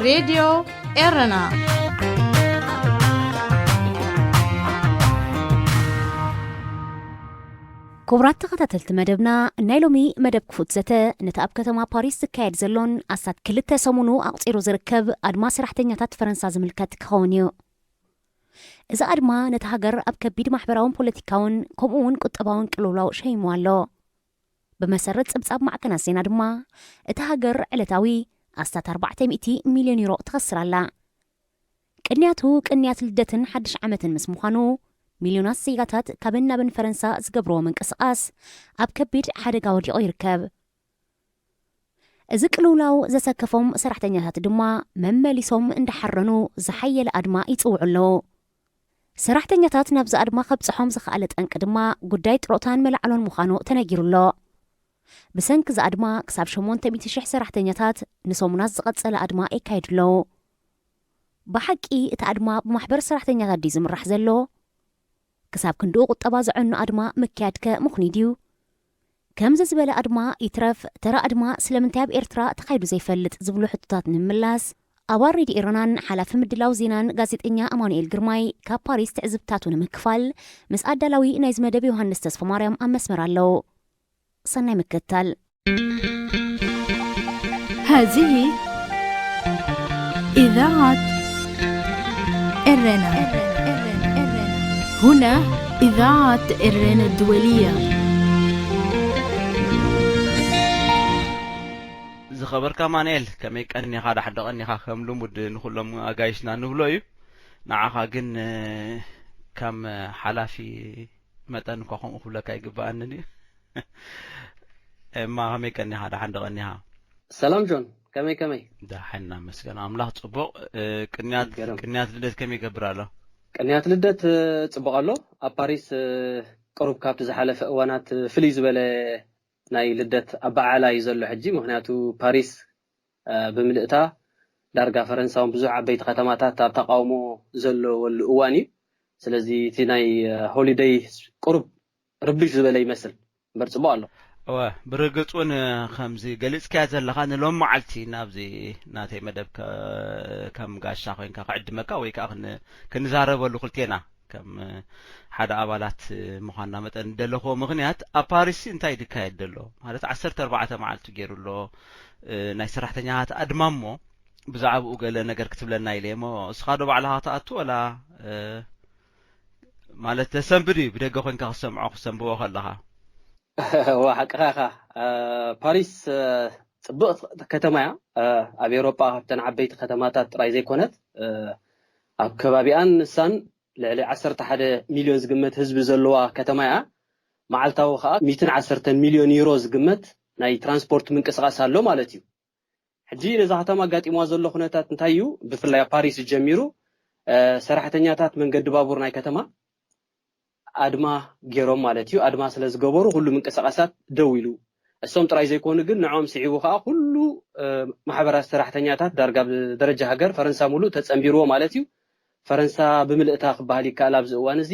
ሬድዮ ኤረና። ክቡራት ተኸታተልቲ መደብና፣ ናይ ሎሚ መደብ ክፉት ዘተ ነቲ ኣብ ከተማ ፓሪስ ዝካየድ ዘሎን ኣስታት ክልተ ሰሙኑ ኣቑጺሩ ዝርከብ ኣድማ ሰራሕተኛታት ፈረንሳ ዝምልከት ክኸውን እዩ። እዚ ኣድማ ነታ ሃገር ኣብ ከቢድ ማሕበራውን ፖለቲካውን ከምኡ እውን ቁጠባውን ቅልውላው ሸይሙ ኣሎ። ብመሰረት ጸብጻብ ማዕከናት ዜና ድማ፣ እታ ሃገር ዕለታዊ ኣስታት ኣርባዕተ ሚእቲ ሚልዮን ዩሮ ትኸስር ኣላ። ቅንያቱ ቅንያት ልደትን ሓድሽ ዓመትን ምስ ምዃኑ፣ ሚልዮናት ዜጋታት ካብን ናብን ፈረንሳ ዝገብርዎ ምንቅስቓስ ኣብ ከቢድ ሓደጋ ወዲቑ ይርከብ። እዚ ቅልውላው ዘሰከፎም ሰራሕተኛታት ድማ መመሊሶም እንዳሓረኑ ዝሓየለ ኣድማ ይጽውዑ ኣለዉ። ሰራሕተኛታት ናብዚ ኣድማ ከብጽሖም ዝኸኣለ ጠንቂ ድማ ጉዳይ ጥሮታን መላዕሎን ምዃኑ ተነጊሩ ኣሎ። ብሰንኪ እዚ ኣድማ ክሳብ ሸሞንተ ሚእቲ ሽሕ ሰራሕተኛታት ንሰሙናት ዝቐጸለ ኣድማ የካይዱ ኣለዉ። ብሓቂ እቲ ኣድማ ብማሕበር ሰራሕተኛታት ድዩ ዝምራሕ ዘሎ? ክሳብ ክንድኡ ቁጠባ ዘዕኑ ኣድማ ምክያድከ ምኽኑይ ድዩ? ከምዚ ዝበለ ኣድማ ይትረፍ ተራ ኣድማ ስለምንታይ ኣብ ኤርትራ ተኻይዱ ዘይፈልጥ ዝብሉ ሕቶታት ንምምላስ፣ ኣባል ሬድዮ ኤረናን ሓላፊ ምድላው ዜናን ጋዜጠኛ ኣማኑኤል ግርማይ ካብ ፓሪስ ትዕዝብታቱ ንምክፋል ምስ ኣዳላዊ ናይዚ መደብ ዮሃንስ ተስፋማርያም ኣብ መስመር ኣለዉ። ሰናይ ምክትታል። هذه إذاعة إرنا. هنا إذاعة إرنا الدولية. ዝኸበርካ ኣማኑኤል፣ ከመይ ቀኒኻ? ዳሕዶ ቀኒኻ? ከም ልሙድ ንኹሎም ኣጋይሽና ንብሎ እዩ። ንዓኻ ግን ከም ሓላፊ መጠን እኳ ከምኡ ክብለካ ይግብኣንን እዩ። እማ ከመይ ቀኒኻ? ደሓን ዶ ቀኒኻ? ሰላም ጆን፣ ከመይ ከመይ? ደሓን እናመስገን ኣምላኽ። ጽቡቕ። ቅንያት ልደት ከመይ ይገብር ኣሎ? ቅንያት ልደት ጽቡቕ ኣሎ። ኣብ ፓሪስ ቅሩብ ካብቲ ዝሓለፈ እዋናት ፍልይ ዝበለ ናይ ልደት ኣበዓዕላ እዩ ዘሎ ሕጂ። ምኽንያቱ ፓሪስ ብምልእታ ዳርጋ ፈረንሳ እውን ብዙሕ ዓበይቲ ከተማታት ኣብ ተቃውሞ ዘለወሉ እዋን እዩ። ስለዚ እቲ ናይ ሆሊደይ ቁሩብ ርብሽ ዝበለ ይመስል እምበር ጽቡቕ ኣሎ። እወ፣ ብርግጽ እውን ከምዚ ገሊጽካዮ ዘለኻ ንሎም መዓልቲ ናብዚ ናተይ መደብ ከም ጋሻ ኮይንካ ክዕድመካ ወይ ከዓ ክንዛረበሉ ክልቴና ከም ሓደ ኣባላት ምዃንና መጠን እንደለኹዎ ምኽንያት ኣብ ፓሪስ እንታይ ድካየድ ደሎ ማለት ዓሰርተ ኣርባዕተ መዓልቲ ገይሩ ኣሎ ናይ ሰራሕተኛታት ኣድማ እሞ ብዛዕባኡ ገለ ነገር ክትብለና ኢለ እሞ እስኻ ዶ ባዕልኻ ክትኣቱ ወላ ማለት ተሰንብድ እዩ ብደገ ኮንካ ክሰምዖ ክሰንብቦ ከለኻ ዋ ሓቅኻ ኢኻ ፓሪስ ጽብቕቲ ከተማ እያ ኣብ ኤውሮጳ ካብተን ዓበይቲ ከተማታት ጥራይ ዘይኮነት ኣብ ከባቢኣን ንሳን ልዕሊ ዓሰርተ ሓደ ሚልዮን ዝግመት ህዝቢ ዘለዋ ከተማ እያ መዓልታዊ ከዓ ሚትን ዓሰርተን ሚልዮን ዩሮ ዝግመት ናይ ትራንስፖርት ምንቅስቃስ ኣሎ ማለት እዩ ሕጂ ነዛ ከተማ ኣጋጢምዋ ዘሎ ኩነታት እንታይ እዩ ብፍላይ ኣብ ፓሪስ ጀሚሩ ሰራሕተኛታት መንገዲ ባቡር ናይ ከተማ ኣድማ ገይሮም ማለት እዩ ኣድማ ስለ ዝገበሩ ኩሉ ምንቅስቃሳት ደው ኢሉ እሶም ጥራይ ዘይኮኑ ግን ንዖም ስዒቡ ከዓ ኩሉ ማሕበራት ሰራሕተኛታት ዳርጋ ብደረጃ ሃገር ፈረንሳ ሙሉእ ተፀንቢርዎ ማለት እዩ ፈረንሳ ብምልእታ ክበሃል ይከኣል ኣብዚ እዋን እዚ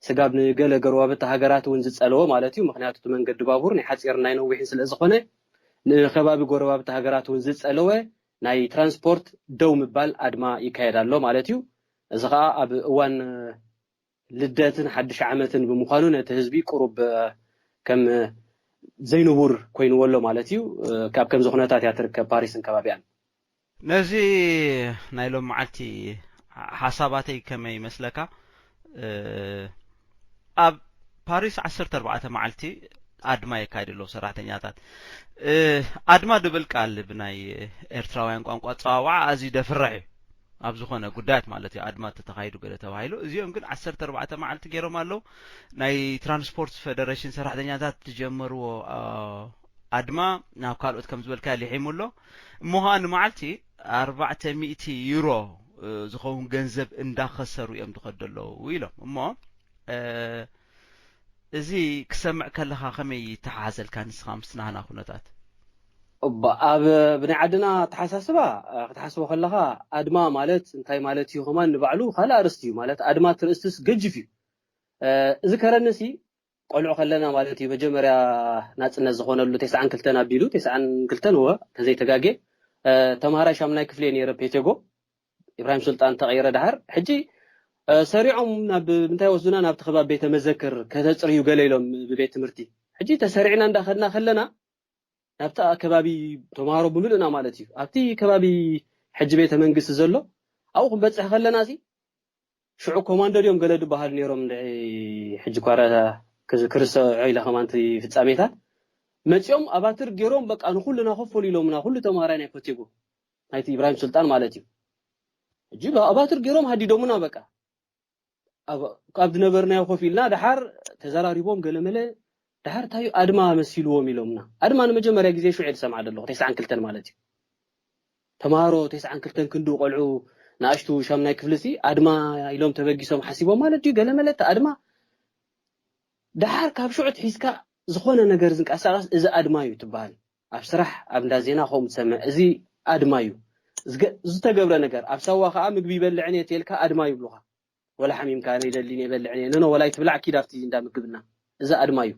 ስጋብ ንገለ ገርባብቲ ሃገራት እውን ዝፀለወ ማለት እዩ ምክንያቱ እቲ መንገዲ ባቡር ናይ ሓፂርን ናይ ነዊሕን ስለ ዝኾነ ንከባቢ ጎረባብቲ ሃገራት እውን ዝፀለወ ናይ ትራንስፖርት ደው ምባል ኣድማ ይካየድ ኣሎ ማለት እዩ እዚ ከዓ ኣብ እዋን ልደትን ሓድሽ ዓመትን ብምዃኑ ነቲ ህዝቢ ቁሩብ ከም ዘይንቡር ኮይንዎ ኣሎ ማለት እዩ ካብ ከምዚ ኩነታት እያ ትርከብ ፓሪስን ከባቢኣን ነዚ ናይ ሎም መዓልቲ ሓሳባተይ ከመይ ይመስለካ ኣብ ፓሪስ ዓሰርተ ኣርባዕተ መዓልቲ ኣድማ የካይድ ኣለዉ ሰራሕተኛታት ኣድማ ድብል ቃል ብናይ ኤርትራውያን ቋንቋ ኣፀዋውዓ ኣዝዩ ደፍርሕ እዩ ኣብ ዝኾነ ጉዳያት ማለት እዩ ኣድማ ተተኻይዱ ገለ ተባሂሉ እዚኦም ግን ዓሰርተ ኣርባዕተ መዓልቲ ገይሮም ኣለዉ ናይ ትራንስፖርት ፌደሬሽን ሰራሕተኛታት ዝጀመርዎ ኣድማ ናብ ካልኦት ከም ዝበልካ ሊሒሙ ኣሎ እሞ ከዓ ንመዓልቲ ኣርባዕተ ሚእቲ ዩሮ ዝኸውን ገንዘብ እንዳኸሰሩ እዮም ዝኸዱ ኣለዉ ኢሎም እሞ እዚ ክሰምዕ ከለኻ ከመይ ይተሓሓዘልካ ንስኻ ምስ ናህና ኩነታት እባ ኣብ ብናይ ዓድና ኣተሓሳስባ ክትሓስቦ ከለኻ ኣድማ ማለት እንታይ ማለት እዩ ከማን ንባዕሉ ካልእ ኣርእስቲ እዩ ማለት ኣድማ ትርእስትስ ገጅፍ እዩ እዚ ከረንሲ ቆልዑ ከለና ማለት እዩ መጀመርያ ናፅነት ዝኾነሉ ተስዓን ክልተን ኣቢሉ ተስዓን ክልተን ወ ተዘይተጋጌ ተማሃራይ ሻምናይ ክፍሊ ነይረ ፔቴጎ። ኢብራሂም ሱልጣን ተቐይረ ድሓር። ሕጂ ሰሪዖም ናብ ምንታይ ወስዱና? ናብቲ ከባቢ ቤተ መዘክር ከተፅርዩ ገለ ኢሎም ብቤት ትምህርቲ። ሕጂ ተሰሪዕና እንዳኸድና ከለና ናብቲ ከባቢ ተምሃሮ ብምልእና ማለት እዩ። ኣብቲ ከባቢ ሕጂ ቤተ መንግስቲ ዘሎ ኣብኡ ክንበፅሕ ከለና ሲ ሽዑ ኮማንዶ ድዮም ገለ ዝበሃሉ ነይሮም። እንድዒ ሕጂ ኳ ረ- ክዝ- ክርስዖ ኢለ ከማንቲ ፍጻሜታት መፂኦም ኣባትር ገይሮም በቃ ንኩልና ኮፈሉ ኢሎምና። ኩሉ ተማሃራይ ናይ ፖቴጎ ናይቲ ኢብራሂም ሱልጣን ማለት እዩ። ሕጂ ኣባትር ገይሮም ሃዲዶምና በቃ ኣብ ዝነበርናዮ ኮፍ ኢልና ድሓር ተዘራሪቦም ገለመለ ድሓር ታዩ ኣድማ መሲልዎም ኢሎምና። ኣድማ ንመጀመርያ ግዜ ሽዑ ዝሰምዓ ዘለኹ ተስዓን ክልተን ማለት እዩ። ተምሃሮ ተስዓን ክልተን ክንዱ ቆልዑ ንኣሽቱ ሻምናይ ክፍልሲ ኣድማ ኢሎም ተበጊሶም ሓሲቦም ማለት እዩ። ገለመለ እቲ ኣድማ ድሓር ካብ ሽዑ ትሒዝካ ዝኾነ ነገር ዝንቀሳቐስ እዚ ኣድማ እዩ ትበሃል። ኣብ ስራሕ ኣብ እንዳ ዜና ከምኡ ትሰምዕ እዚ ኣድማ እዩ። ዝተገብረ ነገር ኣብ ሳዋ ከዓ ምግቢ ይበልዕን እየ ተልካ ኣድማ ይብሉካ። ወላ ሓሚምካ ነይደሊ ነይበልዕን እየ ነኖ ወላ ይትብላዕ ኪድ ኣብቲ እንዳ ምግብና። እዚ ኣድማ እዩ።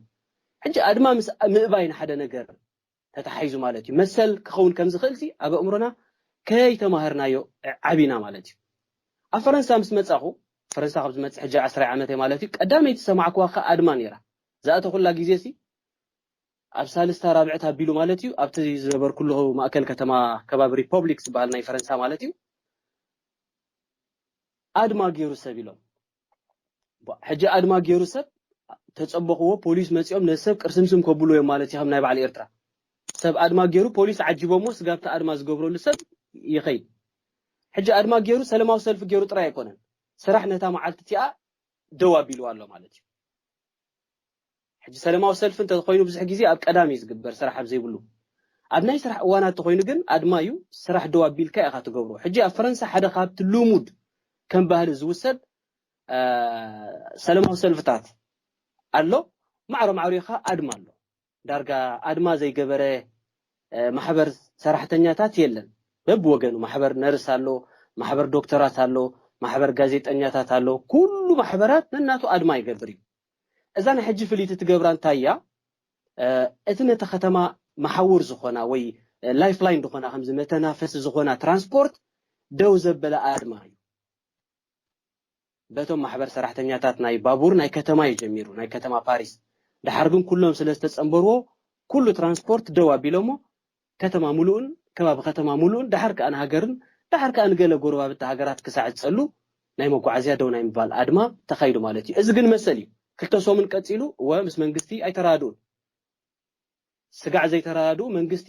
ሕጂ ኣድማ ምስ ምእባይ ንሓደ ነገር ተታሒዙ ማለት እዩ። መሰል ክኸውን ከም ዝኽእል ሲ ኣብ ኣእምሮና ከይተማሃርናዮ ዓቢና ማለት እዩ። ኣብ ፈረንሳ ምስ መጻኹ ፈረንሳ ካብ ዝመጽእ ሕጂ ዓስራይ ዓመት ማለት እዩ። ቀዳመይቲ ዝሰማዕኩዋ ከ ኣድማ ነይራ። ዝኣተኹላ ግዜ ሲ ኣብ ሳልስታ ራብዕት ኣቢሉ ማለት እዩ። ኣብቲ ዝነበርኩሉ ማእከል ከተማ ከባቢ ሪፖብሊክ ዝበሃል ናይ ፈረንሳ ማለት እዩ። ኣድማ ገይሩ ሰብ ኢሎም ሕጂ ኣድማ ገይሩ ሰብ ተጸበኽዎ ፖሊስ መጺኦም ነዚ ሰብ ቅርስምስም ከብሉ እዮም ማለት እዩ። ከም ናይ በዓል ኤርትራ ሰብ ኣድማ ገይሩ ፖሊስ ዓጂቦሞ ስጋብቲ ኣድማ ዝገብረሉ ሰብ ይኸይድ። ሕጂ ኣድማ ገይሩ ሰለማዊ ሰልፊ ገይሩ ጥራይ ኣይኮነን ስራሕ ነታ መዓልቲ እቲኣ ደው ኣቢልዋ ኣሎ ማለት እዩ። ሕጂ ሰለማዊ ሰልፊ እንተኮይኑ ብዙሕ ግዜ ኣብ ቀዳም እዩ ዝግበር ስራሕ ኣብ ዘይብሉ። ኣብ ናይ ስራሕ እዋናት ተኮይኑ ግን ኣድማ እዩ። ስራሕ ደው ኣቢልካ ኢኻ ትገብሮ። ሕጂ ኣብ ፈረንሳ ሓደ ካብቲ ልሙድ ከም ባህሊ ዝውሰድ ሰለማዊ ሰልፍታት ኣሎ። ማዕሮ ማዕሮ ኢኻ ኣድማ ኣሎ። ዳርጋ ኣድማ ዘይገበረ ማሕበር ሰራሕተኛታት የለን። በብወገኑ ማሕበር ነርስ ኣሎ፣ ማሕበር ዶክተራት ኣሎ፣ ማሕበር ጋዜጠኛታት ኣሎ። ኩሉ ማሕበራት ነናቱ ኣድማ ይገብር እዩ። እዛ ናይ ሕጂ ፍልይቲ ትገብራ እንታይ እያ? እቲ ነቲ ከተማ መሓውር ዝኾና ወይ ላይፍላይን ዝኾና ከምዚ መተናፈሲ ዝኾና ትራንስፖርት ደው ዘበለ ኣድማ እዩ። በቶም ማሕበር ሰራሕተኛታት ናይ ባቡር ናይ ከተማ እዩ ጀሚሩ፣ ናይ ከተማ ፓሪስ። ድሓር ግን ኩሎም ስለ ዝተጸንበርዎ ኩሉ ትራንስፖርት ደው ኣቢሎሞ ከተማ ሙሉእን ከባቢ ከተማ ሙሉእን ድሓር ከኣ ንሃገርን ድሓር ከኣ ንገለ ጎረባብቲ ሃገራት ክሳዕ ዝጸሉ ናይ መጓዓዝያ ደው ናይ ምባል ኣድማ ተኻይዱ ማለት እዩ። እዚ ግን መሰል እዩ። ክልተ ሰሙን ቀጺሉ እወ ምስ መንግስቲ ኣይተራድኡን። ስጋዕ ዘይተራድኡ መንግስቲ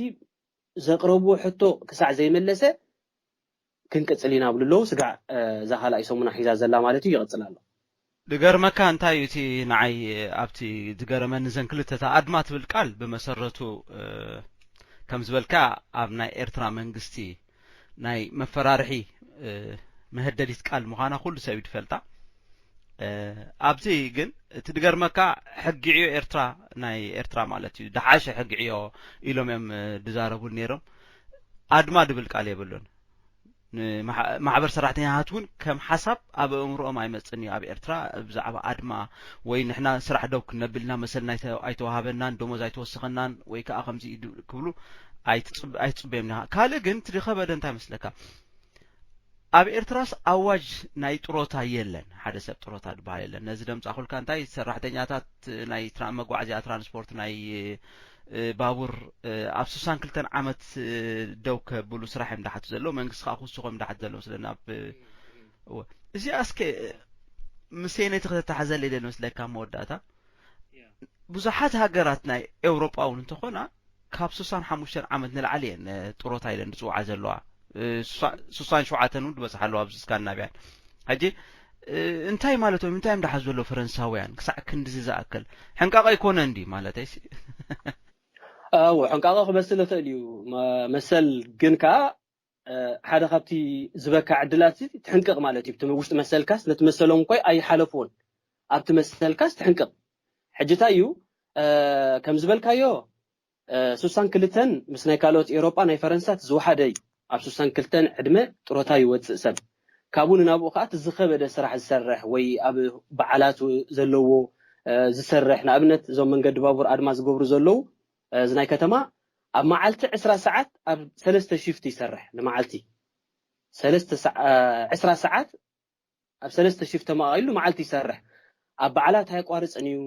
ዘቕረብዎ ሕቶ ክሳዕ ዘይመለሰ ክንቅጽል ኢና ብሉ ኣለዉ። ስጋዕ እዛ ካልኣይ ሰሙና ሒዛ ዘላ ማለት እዩ ይቕጽል ኣሎ። ድገርመካ እንታይ እዩ እቲ ንዓይ ኣብቲ ዝገረመኒ ዘን ክልተ እታ ኣድማ ትብል ቃል ብመሰረቱ ከም ዝበልካ ኣብ ናይ ኤርትራ መንግስቲ ናይ መፈራርሒ መሀደዲት ቃል ምዃና ኩሉ ሰብ እዩ ዝፈልጣ። ኣብዚ ግን እቲ ድገርመካ ሕጊ ዕዮ ኤርትራ ናይ ኤርትራ ማለት እዩ ድሓሸ ሕጊ ዕዮ ኢሎም እዮም ድዛረቡን ነይሮም። ኣድማ ድብል ቃል የብሉን። ማሕበር ሰራሕተኛታት እውን ከም ሓሳብ ኣብ ኣእምሮኦም ኣይመፅን እዩ ኣብ ኤርትራ ብዛዕባ ኣድማ ወይ ንሕና ስራሕ ደው ክነብልና መሰልና ኣይተዋሃበናን ደሞዝ ኣይተወሰኸናን ወይ ከዓ ከምዚ ክብሉ ኣይትፅበዮም ኒኻ። ካልእ ግን ትድኸበደ እንታይ መስለካ ኣብ ኤርትራስ ኣዋጅ ናይ ጥሮታ የለን። ሓደ ሰብ ጥሮታ ዝበሃል የለን። ነዚ ደምፃኹልካ እንታይ ሰራሕተኛታት ናይ መጓዓዝያ ትራንስፖርት ናይ ባቡር ኣብ ስሳን ክልተን ዓመት ደው ከብሉ ስራሕ እዮም ዳሓቱ ዘለዉ መንግስቲ ከዓ ክውስኾም ዳሓት ዘለዉ ስለ ናብ እዚ ኣስከ ምስ ነቲ ከተታሓዘለ ኢለ መስለካ መወዳእታ ብዙሓት ሃገራት ናይ ኤውሮጳ እውን እንተኾና ካብ ስሳን ሓሙሽተን ዓመት ንላዕሊ እየን ጥሮታ ኢለን ዝፅውዓ ዘለዋ ስሳን ሸውዓተን እውን ዝበፅሓ ኣለዋ ኣብዚ ስካንዲናቪያን ሕጂ እንታይ ማለት እዮም እንታይ እዮም ዳሓት ዘሎ ፈረንሳውያን ክሳዕ ክንድዚ ዝኣክል ሕንቃቕ ኣይኮነ እንዲ ማለተይ ኣዎ ሕንቃቐ ክመስል ይኽእል እዩ መሰል ግን ከዓ ሓደ ካብቲ ዝበካ ዕድላት ትሕንቅቕ ማለት እዩ ውሽጢ መሰልካስ ነቲ መሰሎም እኮይ ኣይሓለፍዎን ኣብቲ መሰልካስ ትሕንቅቕ ሕጂ እንታይ እዩ ከም ዝበልካዮ ስሳን ክልተን ምስ ናይ ካልኦት ኤሮጳ ናይ ፈረንሳ ዝወሓደ እዩ ኣብ ስሳን ክልተን ዕድመ ጥሮታ ይወፅእ ሰብ ካብኡ ንናብኡ ከዓ ዝኸበደ ስራሕ ዝሰርሕ ወይ ኣብ በዓላት ዘለዎ ዝሰርሕ ንኣብነት እዞም መንገዲ ባቡር ኣድማ ዝገብሩ ዘለዉ እዚ ናይ ከተማ ኣብ መዓልቲ ዕስራ ሰዓት ኣብ ሰለስተ ሽፍት ይሰርሕ። ንመዓልቲ ሰለስተ ሰዓ- ዕስራ ሰዓት ኣብ ሰለስተ ሽፍት ተመቓቒሉ መዓልቲ ይሰርሕ። ኣብ በዓላት ኣየቋርፅን እዩ።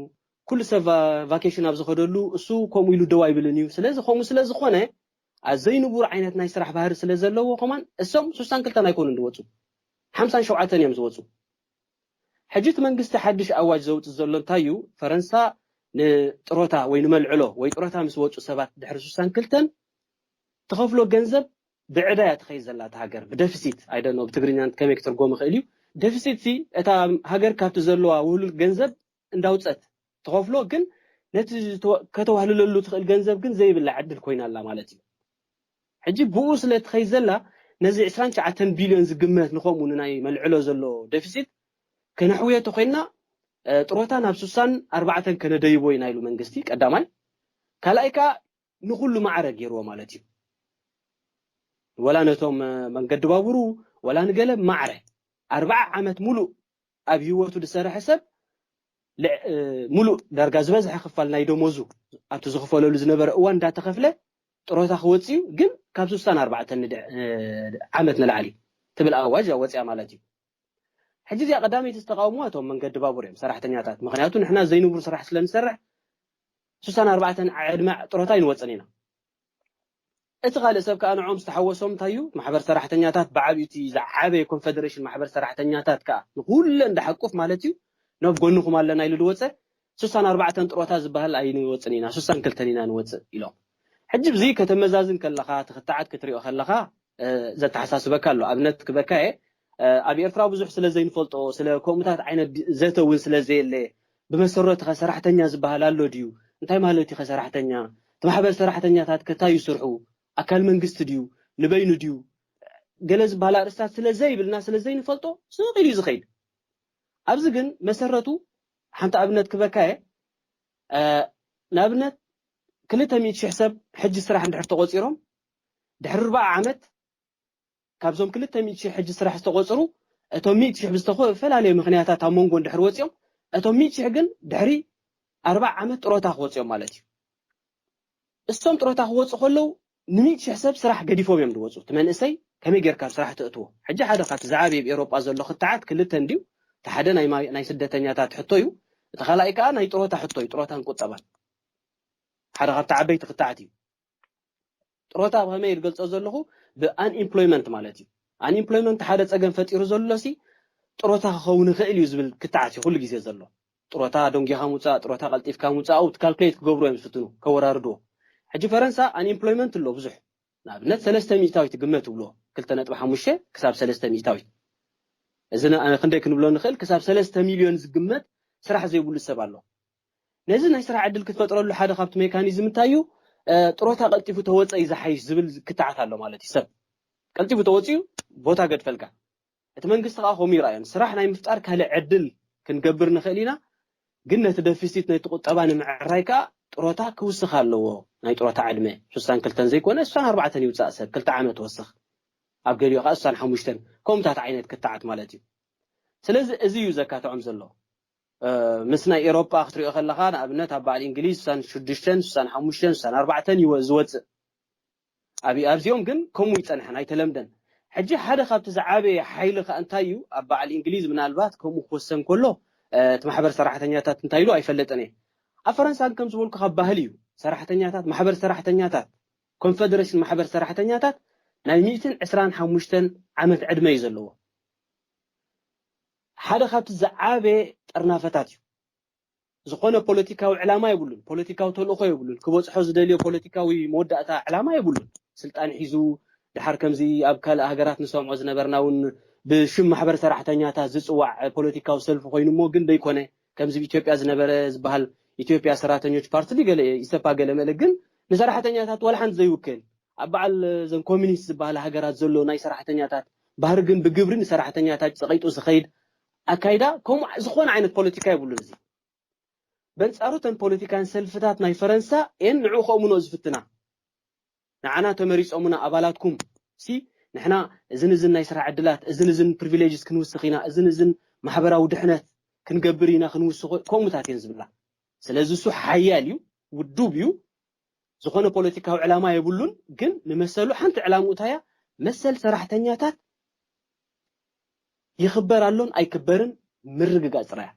ኩሉ ሰብ ቫ- ቫኬሽን ኣብ ዝኸደሉ እሱ ከምኡ ኢሉ ደው ኣይብልን እዩ። ስለዚ ከምኡ ስለ ዝኾነ ኣዘይ ንቡር ዓይነት ናይ ስራሕ ባህሪ ስለ ዘለዎ ከማን እሶም ስሳን ክልተን ኣይኮኑን ዝወፁ፣ ሓምሳን ሸውዓተን እዮም ዝወፁ። ሕጂ እቲ መንግስቲ ሓድሽ ኣዋጅ ዘውፅእ ዘሎ እንታይ እዩ? ፈረንሳ ንጥሮታ ወይ ንመልዕሎ ወይ ጥሮታ ምስ ወፁ ሰባት ድሕሪ ስሳን ክልተን ትኸፍሎ ገንዘብ ብዕዳ እያ ትኸይድ ዘላ እታ ሃገር፣ ብደፊሲት። ኣይደኖ ብትግርኛ ከመይ ክትርጎም ይኽእል እዩ? ደፊሲት ሲ እታ ሃገር ካብቲ ዘለዋ ውህሉል ገንዘብ እንዳውፀት ትኸፍሎ፣ ግን ነቲ ዝተወ- ከተዋህልለሉ ትኽእል ገንዘብ ግን ዘይብላ ዕድል ኮይና ኣላ ማለት እዩ። ሕጂ ብኡ ስለ ትኸይድ ዘላ ነዚ ዕስራን ትሽዓተን ቢልዮን ዝግመት ንኸምኡ ንናይ መልዕሎ ዘሎ ደፊሲት ከነሕውዮ ተኮይንና እ፣ ጥሮታ ናብ ስሳን ኣርባዕተን ከነደይቦ ኢና ኢሉ መንግስቲ ቀዳማይ። ካልኣይ ከዓ ንኹሉ ማዕረ ገይርዎ ማለት እዩ። ወላ ነቶም እ፣ መንገዲ ባቡሩ ወላ ንገለ ማዕረ ኣርባዓ ዓመት ሙሉእ ኣብ ህይወቱ ዝሰርሐ ሰብ ልዕ- እ፣ ሙሉእ ዳርጋ ዝበዝሐ ክፋል ናይ ደሞዙ ኣብቲ ዝኽፈለሉ ዝነበረ እዋን እንዳተኸፍለ ጥሮታ ክወፅእ እዩ። ግን ካብ ስሳን ኣርባዕተን ንድዕ- እ፣ ዓመት ንላዕሊ ትብል ኣዋጅ እያ ወፅያ ማለት እዩ። ሕጂ እዚኣ ቀዳመይቲ ዝተቃውምዋ እቶም መንገዲ ባቡር እዮም ሰራሕተኛታት። ምክንያቱ ንሕና ዘይንቡር ስራሕ ስለ ንሰርሕ ስሳን ኣርባዕተን ዕድመ ጥሮታ ኣይንወፅን ኢና። እቲ ካልእ ሰብ ከዓ ንዖም ዝተሓወሶም እንታይ እዩ? ማሕበር ሰራሕተኛታት ብዓብዩ እቲ ዝዓበየ ኮንፈደሬሽን ማሕበር ሰራሕተኛታት ከዓ ንኩለን ድሓቁፍ ማለት እዩ ናብ ጎንኹም ኣለና ኢሉ ዝወፀ ስሳን ኣርባዕተን ጥሮታ ዝበሃል ኣይንወፅን ኢና፣ ስሳን ክልተን ኢና ንወፅእ ኢሎም። ሕጂ ብዚ ከተመዛዝን ከለኻ፣ ትኽትዓት ክትሪኦ ከለኻ እ፣ ዘተሓሳስበካ ኣሎ። ኣብነት ክበካየ እ፣ ኣብ ኤርትራ ብዙሕ ስለ ዘይንፈልጦ ስለ ከምኡታት ዓይነት ዲ- ዘተ እውን ስለ ዘየለ ብመሰረትኸ ሰራሕተኛ ዝበሃል ኣሎ ድዩ? እንታይ ማለት እዩ ከ ሰራሕተኛ? እቲ ማሕበር ሰራሕተኛታት ከ እንታይ እዩ ስርሑ? ኣካል መንግስቲ ድዩ? ንበይኑ ድዩ? ገለ ዝበሃል ኣርእስታት ስለ ዘይብልና ስለ ዘይንፈልጦ ስቕ ኢሉ እዩ ዝኸይድ። ኣብዚ ግን መሰረቱ ሓንቲ ኣብነት ክበካየ እ፣ ንኣብነት ክልተ ሚእቲ ሽሕ ሰብ ሕጂ ስራሕ እንድሕር ተቆፂሮም ድሕሪ ኣርባዓ ዓመት ካብዞም ክልተ ሚእቲ ሽሕ ሕጂ ስራሕ ዝተቆፅሩ እቶም ሚእቲ ሽሕ ብዝተፈላለየ ምክንያታት ኣብ መንጎ እንድሕር ወፂኦም እቶም ሚእቲ ሽሕ ግን ድሕሪ ኣርባዓ ዓመት ጥሮታ ክወፅኦም ማለት እዩ። እሶም ጥሮታ ክወፁ ከለዉ ንሚእቲ ሽሕ ሰብ ስራሕ ገዲፎም እዮም ዝወፁ። እቲ መንእሰይ ከመይ ጌርካ ኣብ ስራሕ ተእትዎ? ሕጂ ሓደ ካብቲ ዝዓበየ ኣብ ኤሮጳ ዘሎ ክትዓት ክልተ እንድዩ። እቲ ሓደ ናይ ማይ- ናይ ስደተኛታት ሕቶ እዩ። እቲ ካልኣይ ከዓ ናይ ጥሮታ ሕቶ እዩ፣ ጥሮታን ቁጠባን ሓደ ካብቲ ዓበይቲ ክትዓት እዩ። ጥሮታ ብኸመይ ዝገልፆ ዘለኹ ብኣንኢምፕሎይመንት ማለት እዩ። ኣንኢምፕሎይመንት ሓደ ፀገም ፈጢሩ ዘሎ ሲ ጥሮታ ክኸውን ይኽእል እዩ ዝብል ክትዓት እዩ ኩሉ ግዜ ዘሎ። ጥሮታ ደንጊኻ ምውፃእ፣ ጥሮታ ቀልጢፍካ ምውፃእ፣ ኣብኡ ካልኩሌት ክገብሩ እዮም ዝፍትኑ፣ ከወራርድዎ። ሕጂ ፈረንሳ ኣንኢምፕሎይመንት ኣሎ ብዙሕ፣ ንኣብነት ሰለስተ ሚእታዊት ግመት ይብልዎ፣ ክልተ ነጥቢ ሓሙሽተ ክሳብ ሰለስተ ሚእታዊት። እዚ ን- ክንደይ ክንብሎ ንኽእል? ክሳብ ሰለስተ ሚልዮን ዝግመት ስራሕ ዘይብሉ ሰብ ኣሎ። ነዚ ናይ ስራሕ ዕድል ክትፈጥረሉ ሓደ ካብቲ ሜካኒዝም እንታይ እዩ? እ፣ ጥሮታ ቀልጢፉ ተወፀ እዩ ዝሓይሽ ዝብል ክትዓት ኣሎ ማለት እዩ። ሰብ ቀልጢፉ ተወፂኡ ቦታ ገድፈልካ። እቲ መንግስቲ ከዓ ከምኡ ይረኣዮን ስራሕ ናይ ምፍጣር ካልእ ዕድል ክንገብር ንኽእል ኢና፣ ግን ነቲ ደፊሲት ነቲ ቁጠባ ንምዕራይ ከዓ ጥሮታ ክውስኽ ኣለዎ። ናይ ጥሮታ ዕድመ ስሳን ክልተን ዘይኮነ ስሳን ኣርባዕተን ይውፃእ ሰብ ክልተ ዓመት ወስኽ፣ ኣብ ገሊኡ ከዓ ስሳን ሓሙሽተን ከምኡታት ዓይነት ክትዓት ማለት እዩ። ስለዚ እዚ እዩ ዘካትዖም ዘሎ። እ፣ ምስ ናይ ኤሮጳ ክትሪኦ ከለኻ ንኣብነት ኣብ በዓል እንግሊዝ ስሳን ሽዱሽተን ስሳን ሓሙሽተን ስሳን ኣርባዕተን ይወ- ዝወፅእ ኣብ ኣብዚኦም ግን ከምኡ ይፀንሐን ኣይተለምደን። ሕጂ ሓደ ካብቲ ዝዓበየ ሓይሊ ከዓ እንታይ እዩ? ኣብ በዓል እንግሊዝ ምናልባት ከምኡ ክወሰን ከሎ እ፣ እቲ ማሕበር ሰራሕተኛታት እንታይ ኢሉ ኣይፈለጥን እየ። ኣብ ፈረንሳ ግን ከም ዝበልኩ ካብ ባህሊ እዩ። ሰራሕተኛታት ማሕበር ሰራሕተኛታት ኮንፈደሬሽን ማሕበር ሰራሕተኛታት ናይ ሚእትን ዕስራን ሓሙሽተን ዓመት ዕድመ እዩ ዘለዎ። ሓደ ካብቲ ዝዓበየ ጥርናፈታት እዩ። ዝኾነ ፖለቲካዊ ዕላማ የብሉን፣ ፖለቲካዊ ተልእኾ የብሉን፣ ክበፅሖ ዝደልዮ ፖለቲካዊ መወዳእታ ዕላማ የብሉን። ስልጣን ሒዙ ድሓር ከምዚ ኣብ ካልእ ሃገራት ንሰምዖ ዝነበርና እውን ብሽም ማሕበር ሰራሕተኛታት ዝፅዋዕ ፖለቲካዊ ሰልፊ ኮይኑ እሞ ግን ደይኮነ ከምዚ ኣብ ኢትዮጵያ ዝነበረ ዝበሃል ኢትዮጵያ ሰራተኞች ፓርቲ ድዩ ገለ ኢሰፓ ገለ መለ ግን ንሰራሕተኛታት ዋላ ሓንቲ ዘይውክል ኣብ በዓል እዘን ኮሚኒስት ዝበሃላ ሃገራት ዘሎ ናይ ሰራሕተኛታት ባህሪ ግን ብግብሪ ንሰራሕተኛታት ፀቒጡ ዝኸይድ ኣካይዳ ከምኡ ዝኾነ ዓይነት ፖለቲካ የብሉን። እዚ በንፃሩ እተን ፖለቲካን ሰልፍታት ናይ ፈረንሳ እየን ንዑ ከእምኖ ዝፍትና። ንዓና ተመሪፆምና ኣባላትኩም ሲ ንሕና እዝን እዝን ናይ ስራሕ ዕድላት እዝን እዝን ፕሪቪሌጅስ ክንውስኽ ኢና እዝን እዝን ማሕበራዊ ድሕነት ክንገብር ኢና ክንውስኽ ከምኡታት እየን ዝብላ። ስለዚ እሱ ሓያል እዩ፣ ውዱብ እዩ። ዝኾነ ፖለቲካዊ ዕላማ የብሉን፣ ግን ንመሰሉ ሓንቲ ዕላምኡ እንታይ እያ? መሰል ሰራሕተኛታት ይኽበር ኣሎን ኣይክበርን ምርግጋጽ ጥራይ እያ።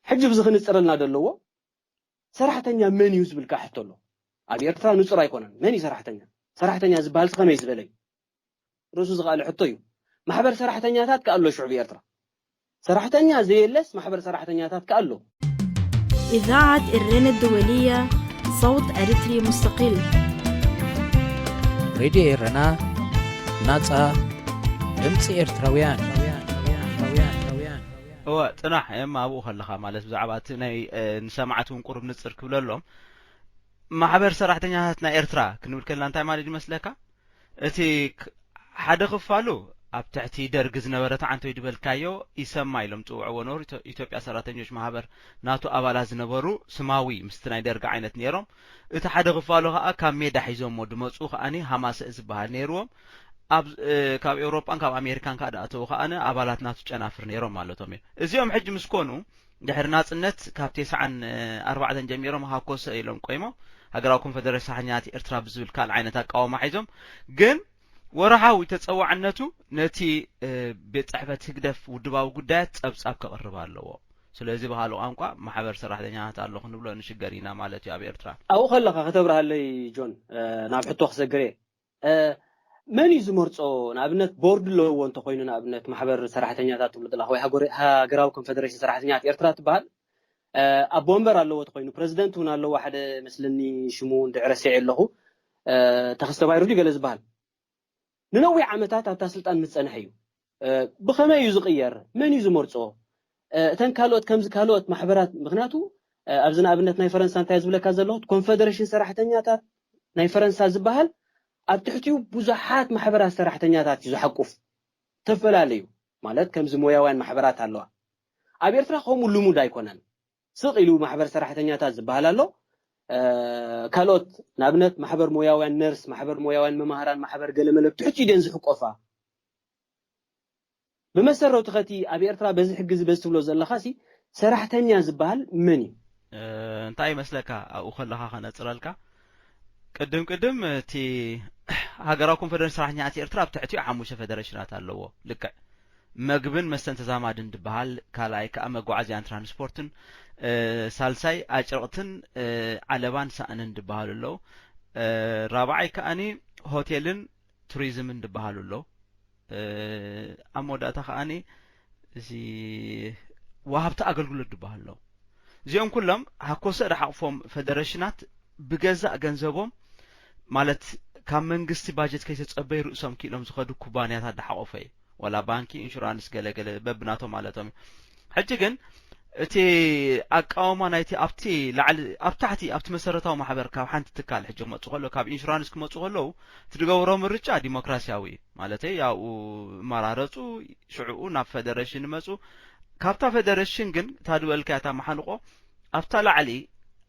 ሕጂ ብዚ ክንጽረልና ዘለዎ ሰራሕተኛ መን እዩ ዝብል ከኣ ሕቶ ኣሎ። ኣብ ኤርትራ ንጹር ኣይኮነን። መን እዩ ሰራሕተኛ? ሰራሕተኛ ዝበሃል ከመይ ዝበለ እዩ? ርእሱ ዝኸኣለ ሕቶ እዩ። ማሕበር ሰራሕተኛታት ከኣ ኣሎ ሽዑ ብኤርትራ። ሰራሕተኛ ዘየለስ ማሕበር ሰራሕተኛታት ከኣ ኣሎ። إذاعة إرينا الدولية، صوت أريتري مستقل. ሬድዮ ኤረና፣ ናጻ ድምጺ ኤርትራውያን። እወ፣ ጽናሕ እም ኣብኡ ከለኻ ማለት ብዛዕባ እቲ ናይ እ፣ ንሰማዕቲ እውን ቁሩብ ንጽር ክብለሎም። ማሕበር ሰራሕተኛታት ናይ ኤርትራ ክንብል ከለና እንታይ ማለት ይመስለካ? እቲ ክ- ሓደ ክፋሉ ኣብ ትሕቲ ደርጊ ዝነበረ ተዓንቶ ድበልካዮ ኢሰማ ኢሎም ጽውዕዎ ነበሩ። ኢትዮ- ኢትዮጵያ ሰራተኞች ማህበር ናቱ ኣባላት ዝነበሩ ስማዊ ምስቲ ናይ ደርጊ ዓይነት ነይሮም። እቲ ሓደ ክፋሉ ከዓ ካብ ሜዳ ሒዞሞ ድመፁ ከዓኒ ሃማሰእ ዝበሃል ነይርዎም። ኣብ እ፣ ካብ ኤውሮጳን ካብ ኣሜሪካን ከዓ ድኣተዉ ከዓኒ ኣባላት ናቱ ጨናፍር ነይሮም ማለቶም እዮም። እዚኦም ሕጂ ምስ ኮኑ ድሕሪ ናፅነት ካብ ተስዓን ኣርባዕተን ጀሚሮም ሃኮሰ ኢሎም ቆይሞም ሃገራዊ ኮንፈደረሲ ሰራሕተኛታት ኤርትራ ብዝብል ካልእ ዓይነት ኣቃውማ ሒዞም። ግን ወርሓዊ ተፀዋዕነቱ ነቲ እ፣ ቤት ፅሕፈት ህግደፍ ውድባዊ ጉዳያት ፀብፃብ ከቕርብ ኣለዎ። ስለዚ ብኻልእ ቋንቋ ማሕበር ሰራሕተኛታት ኣሎ ክንብሎ ንሽገር ኢና ማለት እዩ ኣብ ኤርትራ። ኣብኡ ከለኻ ከተብርሃለይ ጆን፣ እ፣ ናብ ሕቶ ክሰግር እየ። እ፣ መን እዩ ዝመርጾ? ንኣብነት ቦርድ ኣለዎ እንተኾይኑ፣ ንኣብነት ማሕበር ሰራሕተኛታት ትብሉ ዘለኻ ወይ ሃገር- ሃገራዊ ኮንፈደሬሽን ሰራሕተኛታት ኤርትራ ትበሃል፣ እ፣ ኣቦ ወንበር ኣለዎ ተኾይኑ፣ ፕረዚደንት እውን ኣለዎ፣ ሓደ መስለኒ ሽሙ እንድዒ ረሲዐ ኣለኹ፣ እ፣ ተኸስተ ባይሩ ድዩ ገለ ዝበሃል። ንነዊሕ ዓመታት ኣብታ ስልጣን ምስ ጸንሐ እዩ። እ፣ ብኸመይ እዩ ዝቕየር? መን እዩ ዝመርጾ? እ፣ እተን ካልኦት ከምዚ ካልኦት ማሕበራት፣ ምኽንያቱ እ፣ ኣብዚ ንኣብነት ናይ ፈረንሳ እንታይ ዝብለካ ዘለኹ፣ ኮንፈደሬሽን ሰራሕተኛታት ናይ ፈረንሳ ዝበሃል ኣብ ትሕቲኡ ብዙሓት ማሕበራት ሰራሕተኛታት እዩ ዝሓቁፍ። ተፈላለዩ ማለት ከምዚ ሞያውያን ማሕበራት ኣለዋ። ኣብ ኤርትራ ከምኡ ልሙድ ኣይኮነን። ስቕ ኢሉ ማሕበር ሰራሕተኛታት ዝበሃል ኣሎ። እ፣ ካልኦት ንኣብነት ማሕበር ሞያውያን ነርስ፣ ማሕበር ሞያውያን መማህራን፣ ማሕበር ገለመለ ብትሕቲ ኢደን ዝሕቆፋ። ብመሰረቱ ኸቲ ኣብ ኤርትራ በዚ ሕጊ እዚ በዚ ትብሎ ዘለኻ ሲ ሰራሕተኛ ዝበሃል መን እዩ? እ፣ እንታይ ይመስለካ ኣብኡ ከለኻ ከነጽረልካ ቅድም ቅድም እቲ ሃገራዊ ኮንፈደረሽን ሰራሕተኛታት ኤርትራ ኣብ ትሕቲኡ ሓሙሽተ ፈደረሽናት ኣለዎ። ልክዕ መግብን መስተን ተዛማድን ዝበሃል፣ ካልኣይ ከዓ መጓዓዝያን ትራንስፖርትን፣ እ፣ ሳልሳይ ኣጭርቕትን እ፣ ዓለባን ሳእንን ዝበሃሉ ኣለዉ። እ፣ ራብዓይ ከዓኒ ሆቴልን ቱሪዝምን ዝበሃሉ ኣለዉ። እ፣ ኣብ መወዳእታ ከዓኒ እዚ ወሃብቲ ኣገልግሎት ዝበሃሉ ኣለዉ። እዚኦም ኩሎም ሃኮሰ ዝሓቕፎም ፈደረሽናት ብገዛእ ገንዘቦም ማለት ካብ መንግስቲ ባጀት ከይተጸበዩ ርእሶም ክኢሎም ዝኸዱ ኩባንያታት ዝሓቖፈ እዩ። ዋላ ባንኪ፣ ኢንሹራንስ፣ ገለገለ በብናቶም ማለቶም እዩ። ሕጂ ግን እቲ ኣቃውማ ናይቲ ኣብቲ ላዕሊ ኣብ ታሕቲ ኣብቲ መሰረታዊ ማሕበር ካብ ሓንቲ ትካል ሕጂ ክመፁ ከለዉ ካብ ኢንሹራንስ ክመፁ ከለዉ እቲ ዝገበሮ ምርጫ ዲሞክራሲያዊ እዩ። ማለተይ ኣብኡ መራረፁ ሽዕኡ ናብ ፈደረሽን መፁ። ካብታ ፈደረሽን ግን እታ ዝበልካያ እታ መሓንቆ ኣብታ ላዕሊ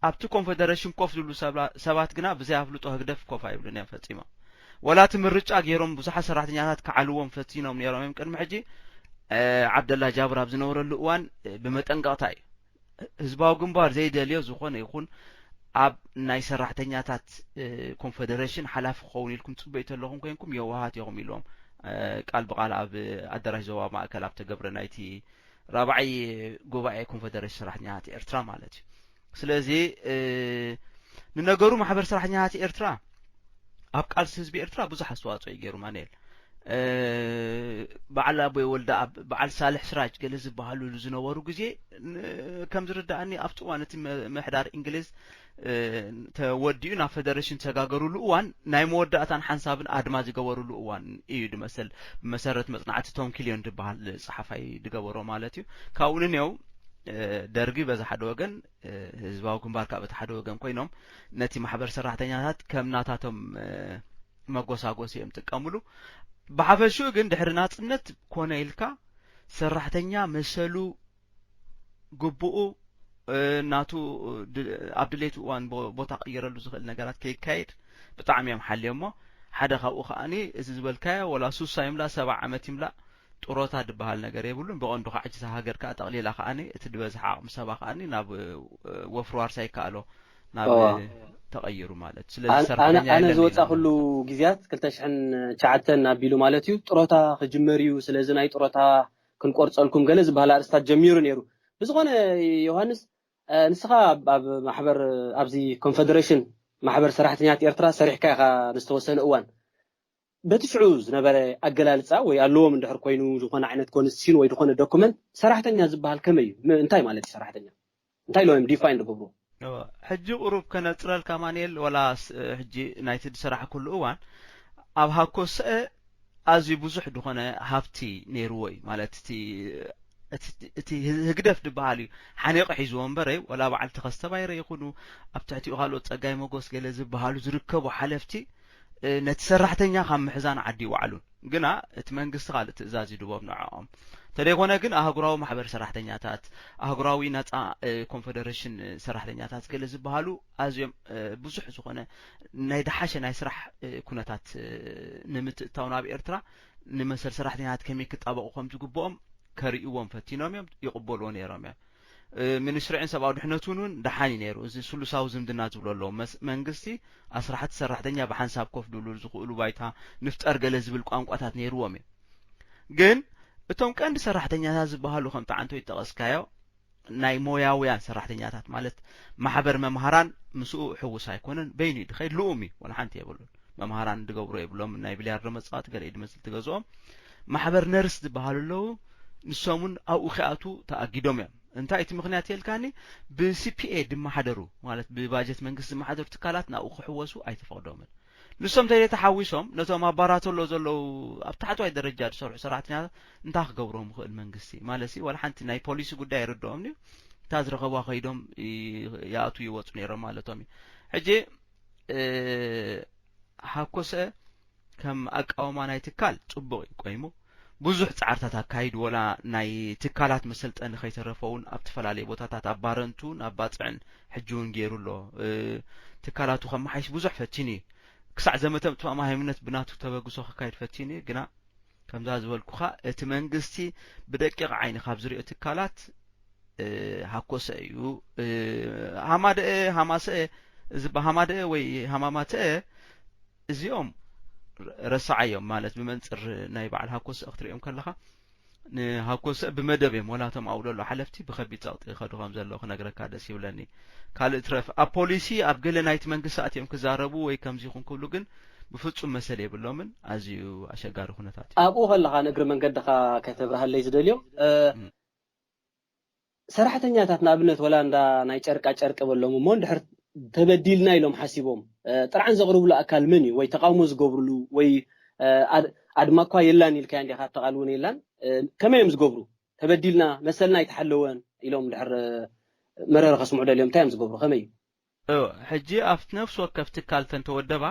ኣብቲ ኮንፈደረሽን ኮፍ ዝብሉ ሰባ- ሰባት ግና ብዘይ ኣፍልጦ ህግደፍ ኮፍ ኣይብሉን እዮም ፈፂሞም። ወላ እቲ ምርጫ ገይሮም ብዙሓት ሰራሕተኛታት ክዓልዎም ፈቲኖም ነይሮም እዮም ቅድሚ ሕጂ። እ፣ ዓብደላ ጃብር ኣብ ዝነበረሉ እዋን እ፣ ብመጠንቀቕታ እዩ ህዝባዊ ግንባር ዘይደልዮ ዝኾነ ይኹን ኣብ ናይ ሰራሕተኛታት እ፣ ኮንፈደሬሽን ሓላፊ ክኸውን ኢልኩም ትፅበዩ ተለኹም ኮይንኩም የዋሃት ኢኹም ኢልዎም እ፣ ቃል ብቃል ኣብ ኣዳራሽ ዞባ ማእከል ኣብ ተገብረ ናይቲ ራብዓይ ጉባኤ ኮንፈደሬሽን ሰራሕተኛታት ኤርትራ ማለት እዩ። ስለዚ እ፣ ንነገሩ ማሕበር ሰራሕተኛታት ኤርትራ ኣብ ቃልሲ ህዝቢ ኤርትራ ብዙሕ ኣስተዋፅኦ እዩ ገይሩ ማንኤል። እ፣ በዓል ኣቦይ ወልደኣብ፣ በዓል ሳልሕ ስራጅ ገለ ዝበሃሉ ዝነበሩ ግዜ ን- ከም ዝርዳእኒ ኣብቲ እዋን እቲ መ- ምሕዳር እንግሊዝ እ፣ ተወዲኡ ናብ ፈደረሽን ዝሰጋገሩሉ እዋን ናይ መወዳእታን ሓንሳብን ኣድማ ዝገበሩሉ እዋን እዩ ዝመስል። ብመሰረት መፅናዕቲ ቶም ኪልዮን ዝበሃል ፀሓፋይ ዝገበሮ ማለት እዩ። ካብኡ ንኔው እ፣ ደርጊ በዚ ሓደ ወገን እ፣ ህዝባዊ ግንባር ካብ እቲ ሓደ ወገን ኮይኖም ነቲ ማሕበር ሰራሕተኛታት ከም ናታቶም እ፣ መጎሳጎሲ እዮም ጥቀምሉ። ብሓፈሽኡ ግን ድሕሪ ናፅነት ኮነ ኢልካ ሰራሕተኛ መሰሉ ግቡኡ እ፣ ናቱ ድ- ኣብ ድሌቱ እዋን ቦ- ቦታ ክቅይረሉ ዝኽእል ነገራት ከይካየድ ብጣዕሚ እዮም ሓልዮሞ። ሓደ ካብኡ ከዓኒ እዚ ዝበልካዮ ወላ ሱሳ ይምላእ ሰባ ዓመት ይምላእ ጥሮታ ዝበሃል ነገር የብሉን። ብቐንዱ ከዓ እጅ ሃገር ከዓ ጠቕሊላ ከዓኒ እቲ ዝበዝሐ ዓቕሚ ሰባ ከዓኒ ናብ እ፣ ወፍሪ ዋርሳይ ይከኣሎ ናብ እዋ። እ፣ ተቐይሩ ማለት። ስለዚ ኣነ ዝወፃ ኩሉ ግዜያት ክልተ ሽሕን ትሽዓተን ኣቢሉ ማለት እዩ፣ ጥሮታ ክጅመር እዩ፣ ስለዚ ናይ ጥሮታ ክንቆርፀልኩም ገለ ዝበሃል ኣርስታት ጀሚሩ ነይሩ። ብዝኾነ ዮሃንስ፣ ንስኻ ኣብ ማሕበር፣ ኣብዚ ኮንፈደሬሽን ማሕበር ሰራሕተኛት ኤርትራ ሰሪሕካ ኢኻ ንዝተወሰነ እዋን። በቲ ሽዑ ዝነበረ ኣገላልፃ ወይ ኣለዎም እንድሕር ኮይኑ ዝኾነ ዓይነት ኮንስቲቱሽን ወይ ዝኾነ ዶኩመንት፣ ሰራሕተኛ ዝበሃል ከመይ እዩ? እንታይ ማለት እዩ ሰራሕተኛ? እንታይ ኢሎም ዲፋይን ዝገብሩ? ሕጂ ቁሩብ ከነፅረልካ ማንኤል፣ ወላ ሕጂ ናይቲ ዝሰራሕኩሉ እዋን ኣብ ሃኮሰ ኣዝዩ ብዙሕ ዝኾነ ሃብቲ ነይርዎ እዩ ማለት እቲ ህግደፍ ዝበሃል እዩ ሓኒቑ ሒዝዎ እምበረ፣ ወላ በዓል ተኸስተ ባይረ ይኹኑ ኣብ ትሕቲኡ ካልኦት ጸጋይ መጎስ ገለ ዝበሃሉ ዝርከቡ ሓለፍቲ ነቲ ሰራሕተኛ ካብ ምሕዛን ዓዲ ይውዓሉን። ግና እቲ መንግስቲ ካልእ ትእዛዝ ይድቦም ንዕኦም። እንተደይኮነ ግን ኣህጉራዊ ማሕበር ሰራሕተኛታት፣ ኣህጉራዊ ናጻ ኮንፈደሬሽን ሰራሕተኛታት ገለ ዝበሃሉ ኣዝዮም ብዙሕ ዝኾነ ናይ ደሓሸ ናይ ስራሕ ኩነታት ንምትእታው ናብ ኤርትራ ንመሰል ሰራሕተኛታት ከመይ ክጣበቑ ከም ዝግብኦም ከርእይዎም ፈቲኖም እዮም፣ ይቕበልዎ ነይሮም እዮም። ሚኒስትሪ ዕን ሰብኣዊ ድሕነት እውን እውን ደሓን እዩ ነይሩ። እዚ ስሉሳዊ ዝምድና ዝብሎ ኣለዎ። መንግስቲ ኣስራሕቲ ሰራሕተኛ ብሓንሳብ ኮፍ ድብሉ ዝኽእሉ ባይታ ንፍጠር ገለ ዝብል ቋንቋታት ነይርዎም እዩ። ግን እቶም ቀንዲ ሰራሕተኛታት ዝበሃሉ ከም ጣዕንቶ ይጠቐስካዮ ናይ ሞያውያን ሰራሕተኛታት ማለት ማሕበር መምሃራን ምስኡ ሕውስ ኣይኮነን። በይኑ እዩ ድኸይድ፣ ልኡም እዩ፣ ወላ ሓንቲ የብሉን። መምሃራን ድገብሮ የብሎም። ናይ ቢልያርዶ መጻወቲ ገለ እዩ ድመስል ትገዝኦም። ማሕበር ነርስ ዝበሃሉ ኣለዉ። ንሶም እውን ኣብኡ ክኣቱ ተኣጊዶም እዮም። እንታይ እቲ ምኽንያት የልካኒ? ብሲፒኤ ድመሓደሩ ማለት ብባጀት መንግስቲ ዝመሓደሩ ትካላት ናብኡ ክሕወሱ ኣይተፈቕዶምን። ንሶም ተዘይተሓዊሶም ነቶም ኣብ ባራቶሎ ዘለዉ ኣብ ታሕተዋይ ደረጃ ዝሰርሑ ሰራሕተኛታት እንታይ ክገብሮም ይኽእል መንግስቲ? ማለት ሲ ዋላ ሓንቲ ናይ ፖሊሲ ጉዳይ ይርድኦም ድዩ? እታ ዝረኸቧ ከይዶም ይኣቱ ይወፁ ነይሮም ማለቶም እዩ። ሕጂ ሃኮሰ ከም ኣቃውማ ናይ ትካል ጽቡቕ እዩ ቆይሙ። ብዙሕ ጻዕርታት ኣካይዱ፣ ወላ ናይ ትካላት መሰልጠኒ ከይተረፈ እውን ኣብ ተፈላለየ ቦታታት ኣብ ባረንቱን ኣብ ባጽዕን ሕጂ እውን ገይሩ ኣሎ። ትካላቱ ከመሓይሽ ብዙሕ ፈቲኑ እዩ። ክሳዕ ዘመተ ምጥፋእ ማህይምነት ብናቱ ተበግሶ ከካይድ ፈቲኑ እዩ። ግና ከምዛ ዝበልኩኻ እቲ መንግስቲ ብደቂቕ ዓይኒ ካብ ዝሪኦ ትካላት ሃኮሰ እዩ። ሃማደአ ሃማሰአ እዚ ሃማደአ ወይ ሃማማተአ እዚኦም ረሳዓዮም ማለት ብመንፅር ናይ በዓል ሃኮሰ ክትሪኦም ከለኻ ንሃኮሰ ብመደብ እዮም ወላቶም ኣብኡ ዘሎ ሓለፍቲ ብከቢድ ፀቕጢ ይኸዱ ከም ዘለዉ ክነግረካ ደስ ይብለኒ። ካልእ ትረፍ ኣብ ፖሊሲ ኣብ ገለ ናይቲ መንግስቲ ኣትዮም ክዛረቡ ወይ ከምዚ ይኹን ክብሉ ግን ብፍፁም መሰል የብሎምን። ኣዝዩ ኣሸጋሪ ኩነታት እዩ። ኣብኡ ከለኻ ንእግሪ መንገድኻ ከተብርሃለይ ዝደልዮ ሰራሕተኛታት ንኣብነት ወላ እንዳ ናይ ጨርቃ ጨርቂ በሎም እሞ እንድሕር ተበዲልና ኢሎም ሓሲቦም ጥርዓን ዘቕርብሉ ኣካል መን እዩ? ወይ ተቃውሞ ዝገብርሉ ወይ ኣድማ እኳ የላን ኢልካ እንዲኻ ተቓል እውን የላን። ከመይ እዮም ዝገብሩ? ተበዲልና መሰልና ኣይተሓለወን ኢሎም ድሕር መረረ ከስምዑ ደልዮም እንታይ እዮም ዝገብሩ? ከመይ እዩ? ሕጂ ኣብቲ ነፍሲ ወከፍ ትካል ተንተወደባ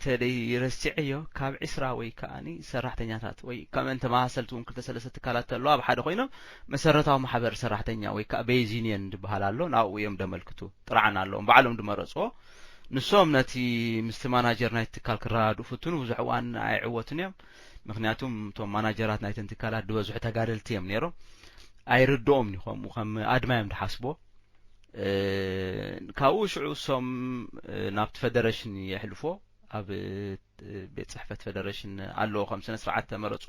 ተደይ ረሲዐዮ ካብ ዕስራ ወይ ከዓኒ ሰራሕተኛታት ወይ ከምአን ተመሳሰልቲ እውን ክልተ ሰለስተ ትካላት ተለዋ ኣብ ሓደ ኮይኖም መሰረታዊ ማሕበር ሰራሕተኛ ወይ ከዓ ቤዝ ዩኒየን ዝበሃል ኣሎ። ናብኡ እዮም ደመልክቱ ጥርዓን ኣለዎም ባዕሎም ድመረፅዎ። ንሶም ነቲ ምስቲ ማናጀር ናይቲ ትካል ክረዳድኡ ፍትኑ ብዙሕ እዋን ኣይዕወቱን እዮም። ምክንያቱም እቶም ማናጀራት ናይተን ትካላት ዝበዝሑ ተጋደልቲ እዮም ነይሮም። ኣይርድኦም እዩ ከምኡ ከም ኣድማ እዮም ድሓስቦ። ካብኡ ሽዑ እሶም ናብቲ ፈደረሽን የሕልፎ ኣብ ቤት ፅሕፈት ፈደረሽን ኣለዎ ከም ስነ ስርዓት ተመረፁ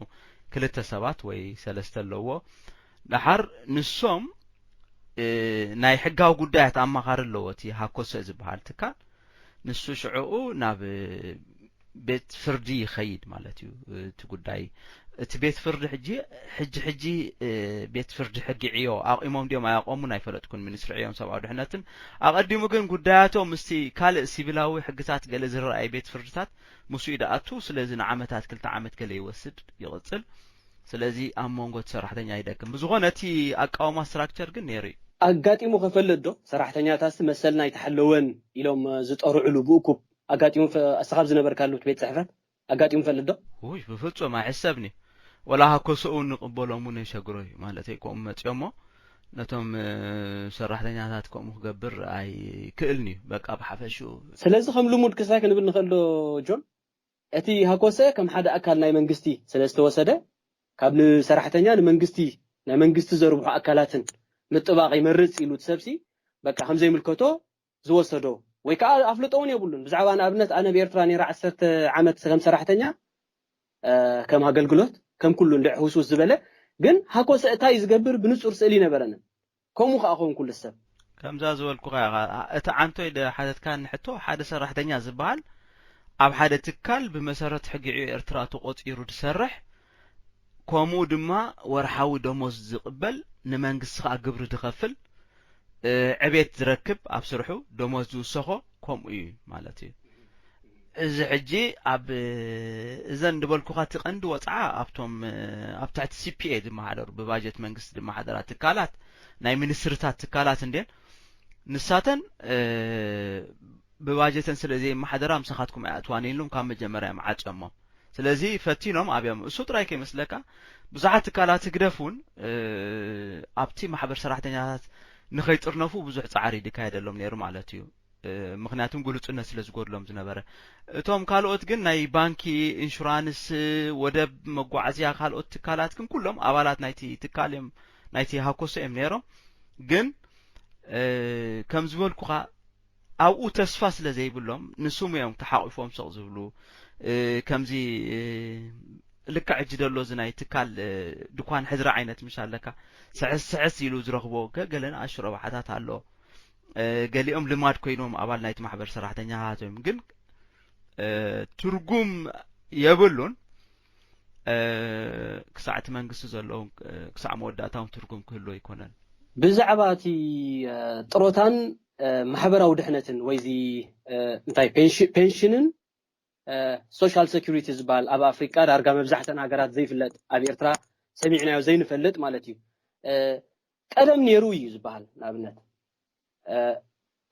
ክልተ ሰባት ወይ ሰለስተ ኣለዎ። ደሓር ንሶም ናይ ሕጋዊ ጉዳያት ኣማኻሪ ኣለዎ እቲ ሃኮሰ ዝበሃል ትካል። ንሱ ሽዕኡ ናብ ቤት ፍርዲ ይኸይድ ማለት እዩ እቲ ጉዳይ። እቲ ቤት ፍርዲ ሕጂ ሕጂ ሕጂ ቤት ፍርዲ ሕጊ ዕዮ ኣቂሞም ድዮም ኣያቆሙን ኣይፈለጥኩን። ሚኒስትሪ ዕዮም ሰብኣዊ ድሕነትን ኣቐዲሙ ግን ጉዳያቶም ምስቲ ካልእ ሲቪላዊ ሕግታት ገለ ዝረኣየ ቤት ፍርድታት ምስኡ ይደኣቱ። ስለዚ ንዓመታት ክልተ ዓመት ገለ ይወስድ ይቕጽል። ስለዚ ኣብ መንጎ እቲ ሰራሕተኛ ይደክም። ብዝኾነ እቲ ኣቃውማ ስትራክቸር ግን ነይሩ እዩ። ኣጋጢሙ ከፈልጥ ዶ ሰራሕተኛታትሲ መሰልና ኣይተሓለወን ኢሎም ዝጠርዕሉ ብእኩብ ኣጋጢሙ እስኻብ ዝነበርካሉ ቤት ፅሕፈት ኣጋጢሙ ፈልጥ ዶ? ውይ ብፍጹም ኣይሕሰብን እዩ። ወላ ሃኮሰኡ ንቕበሎም እውን የሸግሮ እዩ ማለተይ ከምኡ መፅኦ እሞ ነቶም ሰራሕተኛታት ከምኡ ክገብር ኣይክእልን እዩ በቃ ብሓፈሽኡ። ስለዚ ከም ልሙድ ክሳይ ክንብል ንኽእል ዶ ጆን? እቲ ሃኮሰ ከም ሓደ ኣካል ናይ መንግስቲ ስለ ዝተወሰደ ካብ ንሰራሕተኛ ንመንግስቲ ናይ መንግስቲ ዘርብሑ ኣካላትን ምጥባቕ ይመርፅ ኢሉ እቲ ሰብሲ በቃ ከም ዘይምልከቶ ዝወሰዶ ወይ ከዓ ኣፍልጦ እውን የብሉን። ብዛዕባ ንኣብነት ኣነ ኣብ ኤርትራ ነይረ ዓሰርተ ዓመት ከም ሰራሕተኛ፣ እ፣ ከም ኣገልግሎት፣ ከም ኩሉ እንድዕ ህውስውስ ዝበለ፣ ግን ሃኮሰ እንታይ ዝገብር ብንጹር ስእሊ ይነበረንን። ከምኡ ከዓ ኸውን ኩሉ ሰብ። ከምዛ ዝበልኩኻ ኢኻ። እቲ ዓንቶይ ደ-፣ ሓተትካኒ ሕቶ፣ ሓደ ሰራሕተኛ ዝበሃል ኣብ ሓደ ትካል ብመሰረት ሕጊ ኤርትራ ተቖጺሩ ዝሰርሕ፣ ከምኡ ድማ ወርሓዊ ደሞዝ ዝቕበል፣ ንመንግስቲ ከዓ ግብሪ ዝኸፍል፣ እ፣ ዕቤት ዝረክብ፣ ኣብ ስርሑ ደሞዝ ዝውሰኾ፣ ከምኡ እዩ ማለት እዩ። እዚ ሕጂ ኣብ፣ እዘን ዝበልኩኻ እቲ ቀንዲ ወጽዓ ኣብቶም፣ ኣብ ትሕቲ ሲ ፒ ኤ ዝመሓደሩ፣ ብባጀት መንግስቲ ዝመሓደራ ትካላት፣ ናይ ሚኒስትሪታት ትካላት እንድየን። ንሳተን፣ እ፣ ብባጀተን ስለ ዘይመሓደራ ምሳኻትኩም ኣይኣትዋን ኢሎም ካብ መጀመርያ እዮም ዓጽዮሞም። ስለዚ ፈቲኖም ኣብዮም። እሱ ጥራይ ከይመስለካ፣ ብዙሓት ትካላት ህግደፍ እውን፣ እ፣ ኣብቲ ማሕበር ሰራሕተኛታት ንኸይጥርነፉ ብዙሕ ጻዕሪ ዝካየደሎም ነይሩ ማለት እዩ። እ፣ ምኽንያቱም ግሉጽነት ስለ ዝጎድሎም ዝነበረ። እቶም ካልኦት ግን ናይ ባንኪ፣ ኢንሹራንስ፣ ወደብ፣ መጓዓዝያ፣ ካልኦት ትካላት ግን ኩሎም ኣባላት ናይቲ ትካል እዮም፣ ናይቲ ሃኮሶ እዮም ነይሮም። ግን፣ እ፣ ከም ዝበልኩኻ ኣብኡ ተስፋ ስለ ዘይብሎም ንስሙ እዮም ተሓቂፎም ስቕ ዝብሉ። እ፣ ከምዚ፣ እ፣ ልክዕ ሕጂ ዘሎ እዚ ናይ ትካል፣ እ፣ ድኳን ሕድሪ ዓይነት ምሽ ኣለካ። ስሕስ ስሕስ ኢሉ ዝረኽቦ ገ-፣ ገለ ንኣሽቱ ረብሓታት ኣሎ። እ፣ ገሊኦም ልማድ ኮይኖም ኣባል ናይቲ ማሕበር ሰራሕተኛታት እዮም። ግን፣ እ፣ ትርጉም የብሉን። እ፣ ክሳዕ እቲ መንግስቲ ዘለዎም፣ እ፣ ክሳዕ መወዳእታውን ትርጉም ክህልዎ ኣይኮነን። ብዛዕባ እቲ፣ እ፣ ጥሮታን፣ እ፣ ማሕበራዊ ድሕነትን ወይ እዚ፣ እ፣ እንታይ ፔንሽ-፣ ፔንሽንን፣ እ፣ ሶሻል ሴኩሪቲ ዝበሃል ኣብ ኣፍሪቃ ዳርጋ መብዛሕተን ሃገራት ዘይፍለጥ፣ ኣብ ኤርትራ ሰሚዕናዮ ዘይንፈልጥ ማለት እዩ። እ፣ ቀደም ነይሩ እዩ ዝበሃል። ንኣብነት፣ እ፣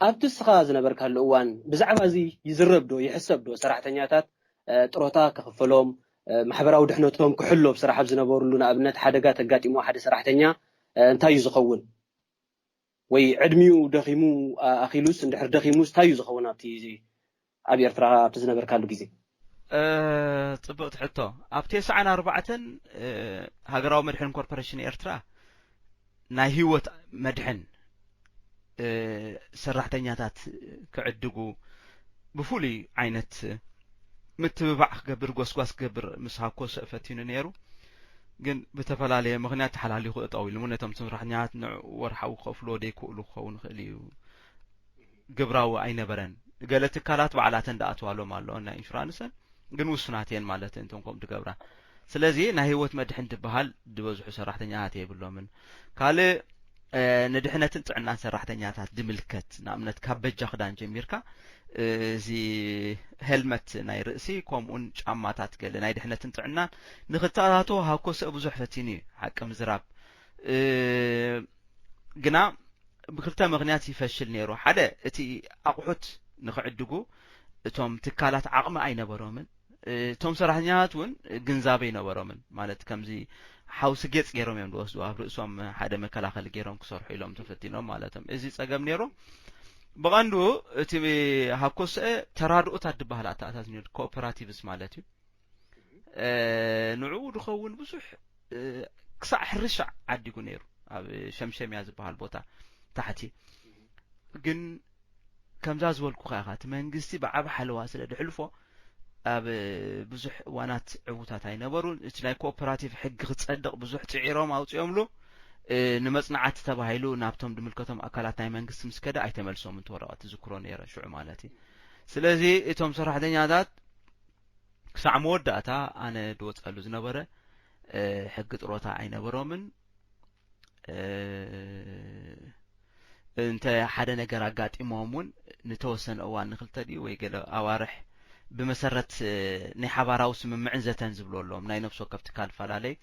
ኣብቲ እስኻ ዝነበርካሉ እዋን ብዛዕባ እዚ ይዝረብ ዶ፣ ይሕሰብ ዶ? ሰራሕተኛታት፣ እ፣ ጥሮታ ክኽፈሎም፣ እ፣ ማሕበራዊ ድሕነቶም ክሕሎ ኣብ ስራሕ ኣብ ዝነበሩሉ፣ ንኣብነት ሓደጋ ተጋጢሞ ሓደ ሰራሕተኛ፣ እ፣ እንታይ እዩ ዝኸውን? ወይ ዕድሚኡ ደኺሙ፣ ኣ-፣ ኣኺሉስ እንድሕር ደኺሙስ እንታይ እዩ ዝኸውን ኣብቲ፣ ኣብ ኤርትራ ኣብቲ ዝነበርካሉ ግዜ? እ፣ ጽብቕቲ ሕቶ። ኣብ ተስዓን ኣርባዕተን፣ እ፣ ሃገራዊ መድሕን ኮርፖሬሽን ኤርትራ ናይ ህይወት መድሕን፣ እ፣ ሰራሕተኛታት ክዕድጉ ብፍሉይ ዓይነት ምትብባዕ ክገብር፣ ጎስጓስ ክገብር ምስ ሃኮሰ ፈቲኑ ነይሩ። ግን ብተፈላለየ ምኽንያት ተሓላሊኹ ጠጠው ኢሉ። ነቶም ሰራሕተኛታት ንዕኡ ወርሓዊ ክኸፍልዎ ዘይክእሉ ክኸውን ይኽእል እዩ። ግብራዊ ኣይነበረን። ገለ ትካላት ባዕላተን ደኣትዋሎም ኣለዎ ናይ ኢንሹራንሰን፣ ግን ውሱናት እየን ማለት እየን እቶም ከምኡ ዝገብራ። ስለዚ ናይ ህይወት መድሕን ዝበሃል ዝበዝሑ ሰራሕተኛታት የብሎምን። ካልእ፣ እ፣ ንድሕነትን ጥዕናን ሰራሕተኛታት ዝምልከት፣ ንኣብነት ካብ በጃ ክዳን ጀሚርካ፣ እ፣ እዚ ሄልመት ናይ ርእሲ፣ ከምኡውን ጫማታት ገለ ናይ ድሕነትን ጥዕናን ንኽተኣታቶ ሃኮሰ ብዙሕ ፈቲኑ እዩ፣ ሓቂ ምዝራብ። እ፣ ግና ብክልተ ምኽንያት ይፈሽል ነይሩ። ሓደ፣ እቲ ኣቑሑት ንኽዕድጉ እቶም ትካላት ዓቕሚ ኣይነበሮምን። እቶም ሰራሕተኛታት እውን ግንዛበ ኣይነበሮምን። ማለት፣ ከምዚ ሓውሲ ጌጽ ገይሮም እዮም ዝወስዱ፣ ኣብ ርእሶም ሓደ መከላኸሊ ገይሮም ክሰርሑ ኢሎም ተፈቲኖም ማለት እዮም። እዚ ጸገም ነይሩ። ብቐንዱ እቲ ሃኮሰ ተራድኦታት ዝበሃል ኣተኣታትዩ፣ ኮኦፐራቲቭስ ማለት እዩ። እ፣ ንዕኡ ዝኸውን ብዙሕ፣ እ፣ ክሳዕ ሕርሻ ዓዲጉ ነይሩ፣ ኣብ ሸምሸምያ ዝበሃል ቦታ ታሕቲ። ግን ከምዛ ዝበልኩኻ ኢኻ፣ እቲ መንግስቲ ብዓቢ ሓለዋ ስለ ድሕልፎ፣ ኣብ ብዙሕ እዋናት ዕዉታት ኣይነበሩን። እቲ ናይ ኮኦፐራቲቭ ሕጊ ክጸድቕ ብዙሕ ጽዒሮም ኣውጺኦምሉ። እ፣ ንመጽናዕቲ ተባሂሉ ናብቶም ዝምልከቶም ኣካላት ናይ መንግስቲ ምስ ከደ ኣይተመልሶምን፣ እቲ ወረቐት ትዝክሮ ነይረ ሽዑ ማለት እዩ። ስለዚ እቶም ሰራሕተኛታት ክሳዕ መወዳእታ ኣነ ዝወጸሉ ዝነበረ፣ እ፣ ሕጊ ጥሮታ ኣይነበሮምን። እ፣ እንተ ሓደ ነገር ኣጋጢሞም እውን ንተወሰነ እዋን፣ ንክልተ ድዩ ወይ ገለ ኣዋርሕ፣ ብመሰረት፣ እ፣ ናይ ሓባራዊ ስምምዕን ዘተን ዝብሉ ኣለዎም፣ ናይ ነፍሲ ወከፍ ትካል ፈላለይ፣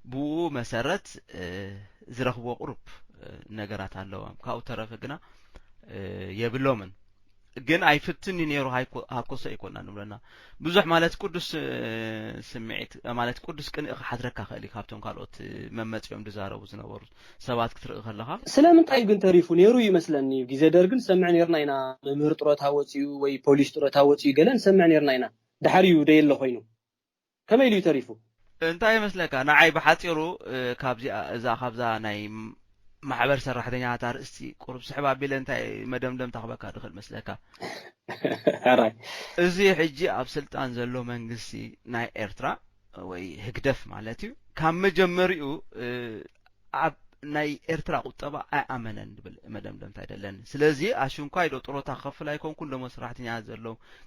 ብኡ መሰረት፣ እ፣ ዝረኽብዎ ቁሩብ፣ እ፣ ነገራት ኣለዎም። ካብኡ ተረፈ ግና፣ እ፣ የብሎምን። ግን ኣይፍትን እዩ ነይሩ፣ ሃይኮ-፣ ሃኮሰ ኣይኮና ንብለና። ብዙሕ ማለት ቅዱስ፣ እ፣ ስምዒት፣ ማለት ቅዱስ ቅንኢ ክሓድረካ ክእል እዩ፣ ካብቶም ካልኦት፣ እ፣ መመጺኦም ዝዛረቡ ዝነበሩ ሰባት ክትርኢ ከለኻ። ስለምንታይ ግን ተሪፉ ነይሩ ይመስለኒ። ግዜ ደርግን ሰምዕ ነይርና ኢና፣ መምህር ጥሮታ ወጺኡ ወይ ፖሊስ ጥሮታ ወጺኡ ገለ ንሰምዕ ነይርና ኢና። ድሓር እዩ ደየለ ኮይኑ። ከመይ ኢሉ እዩ ተሪፉ? እንታይ ይመስለካ? ንዓይ ብሓጺሩ፣ እ፣ ካብዚኣ፣ እዛ፣ ካብዛ ናይ ም-፣ ማሕበር ሰራሕተኛታት ኣርእስቲ ቁሩብ ስሕብ ኣቢለ እንታይ መደምደምታ ክበካ ድኽእል መስለካ? ሕራይ እዚ ሕጂ ኣብ ስልጣን ዘሎ መንግስቲ ናይ ኤርትራ ወይ ህግደፍ ማለት እዩ፣ ካብ መጀመሪኡ ኣብ ናይ ኤርትራ ቁጠባ ኣይኣመነን ዝብል መደምደምታ ኣይደለኒ። ስለዚ ኣሽንኳይ ዶ ጥሮታ ክኸፍል ኣይኮንኩን፣ ደሞ ሰራሕተኛ ዘሎ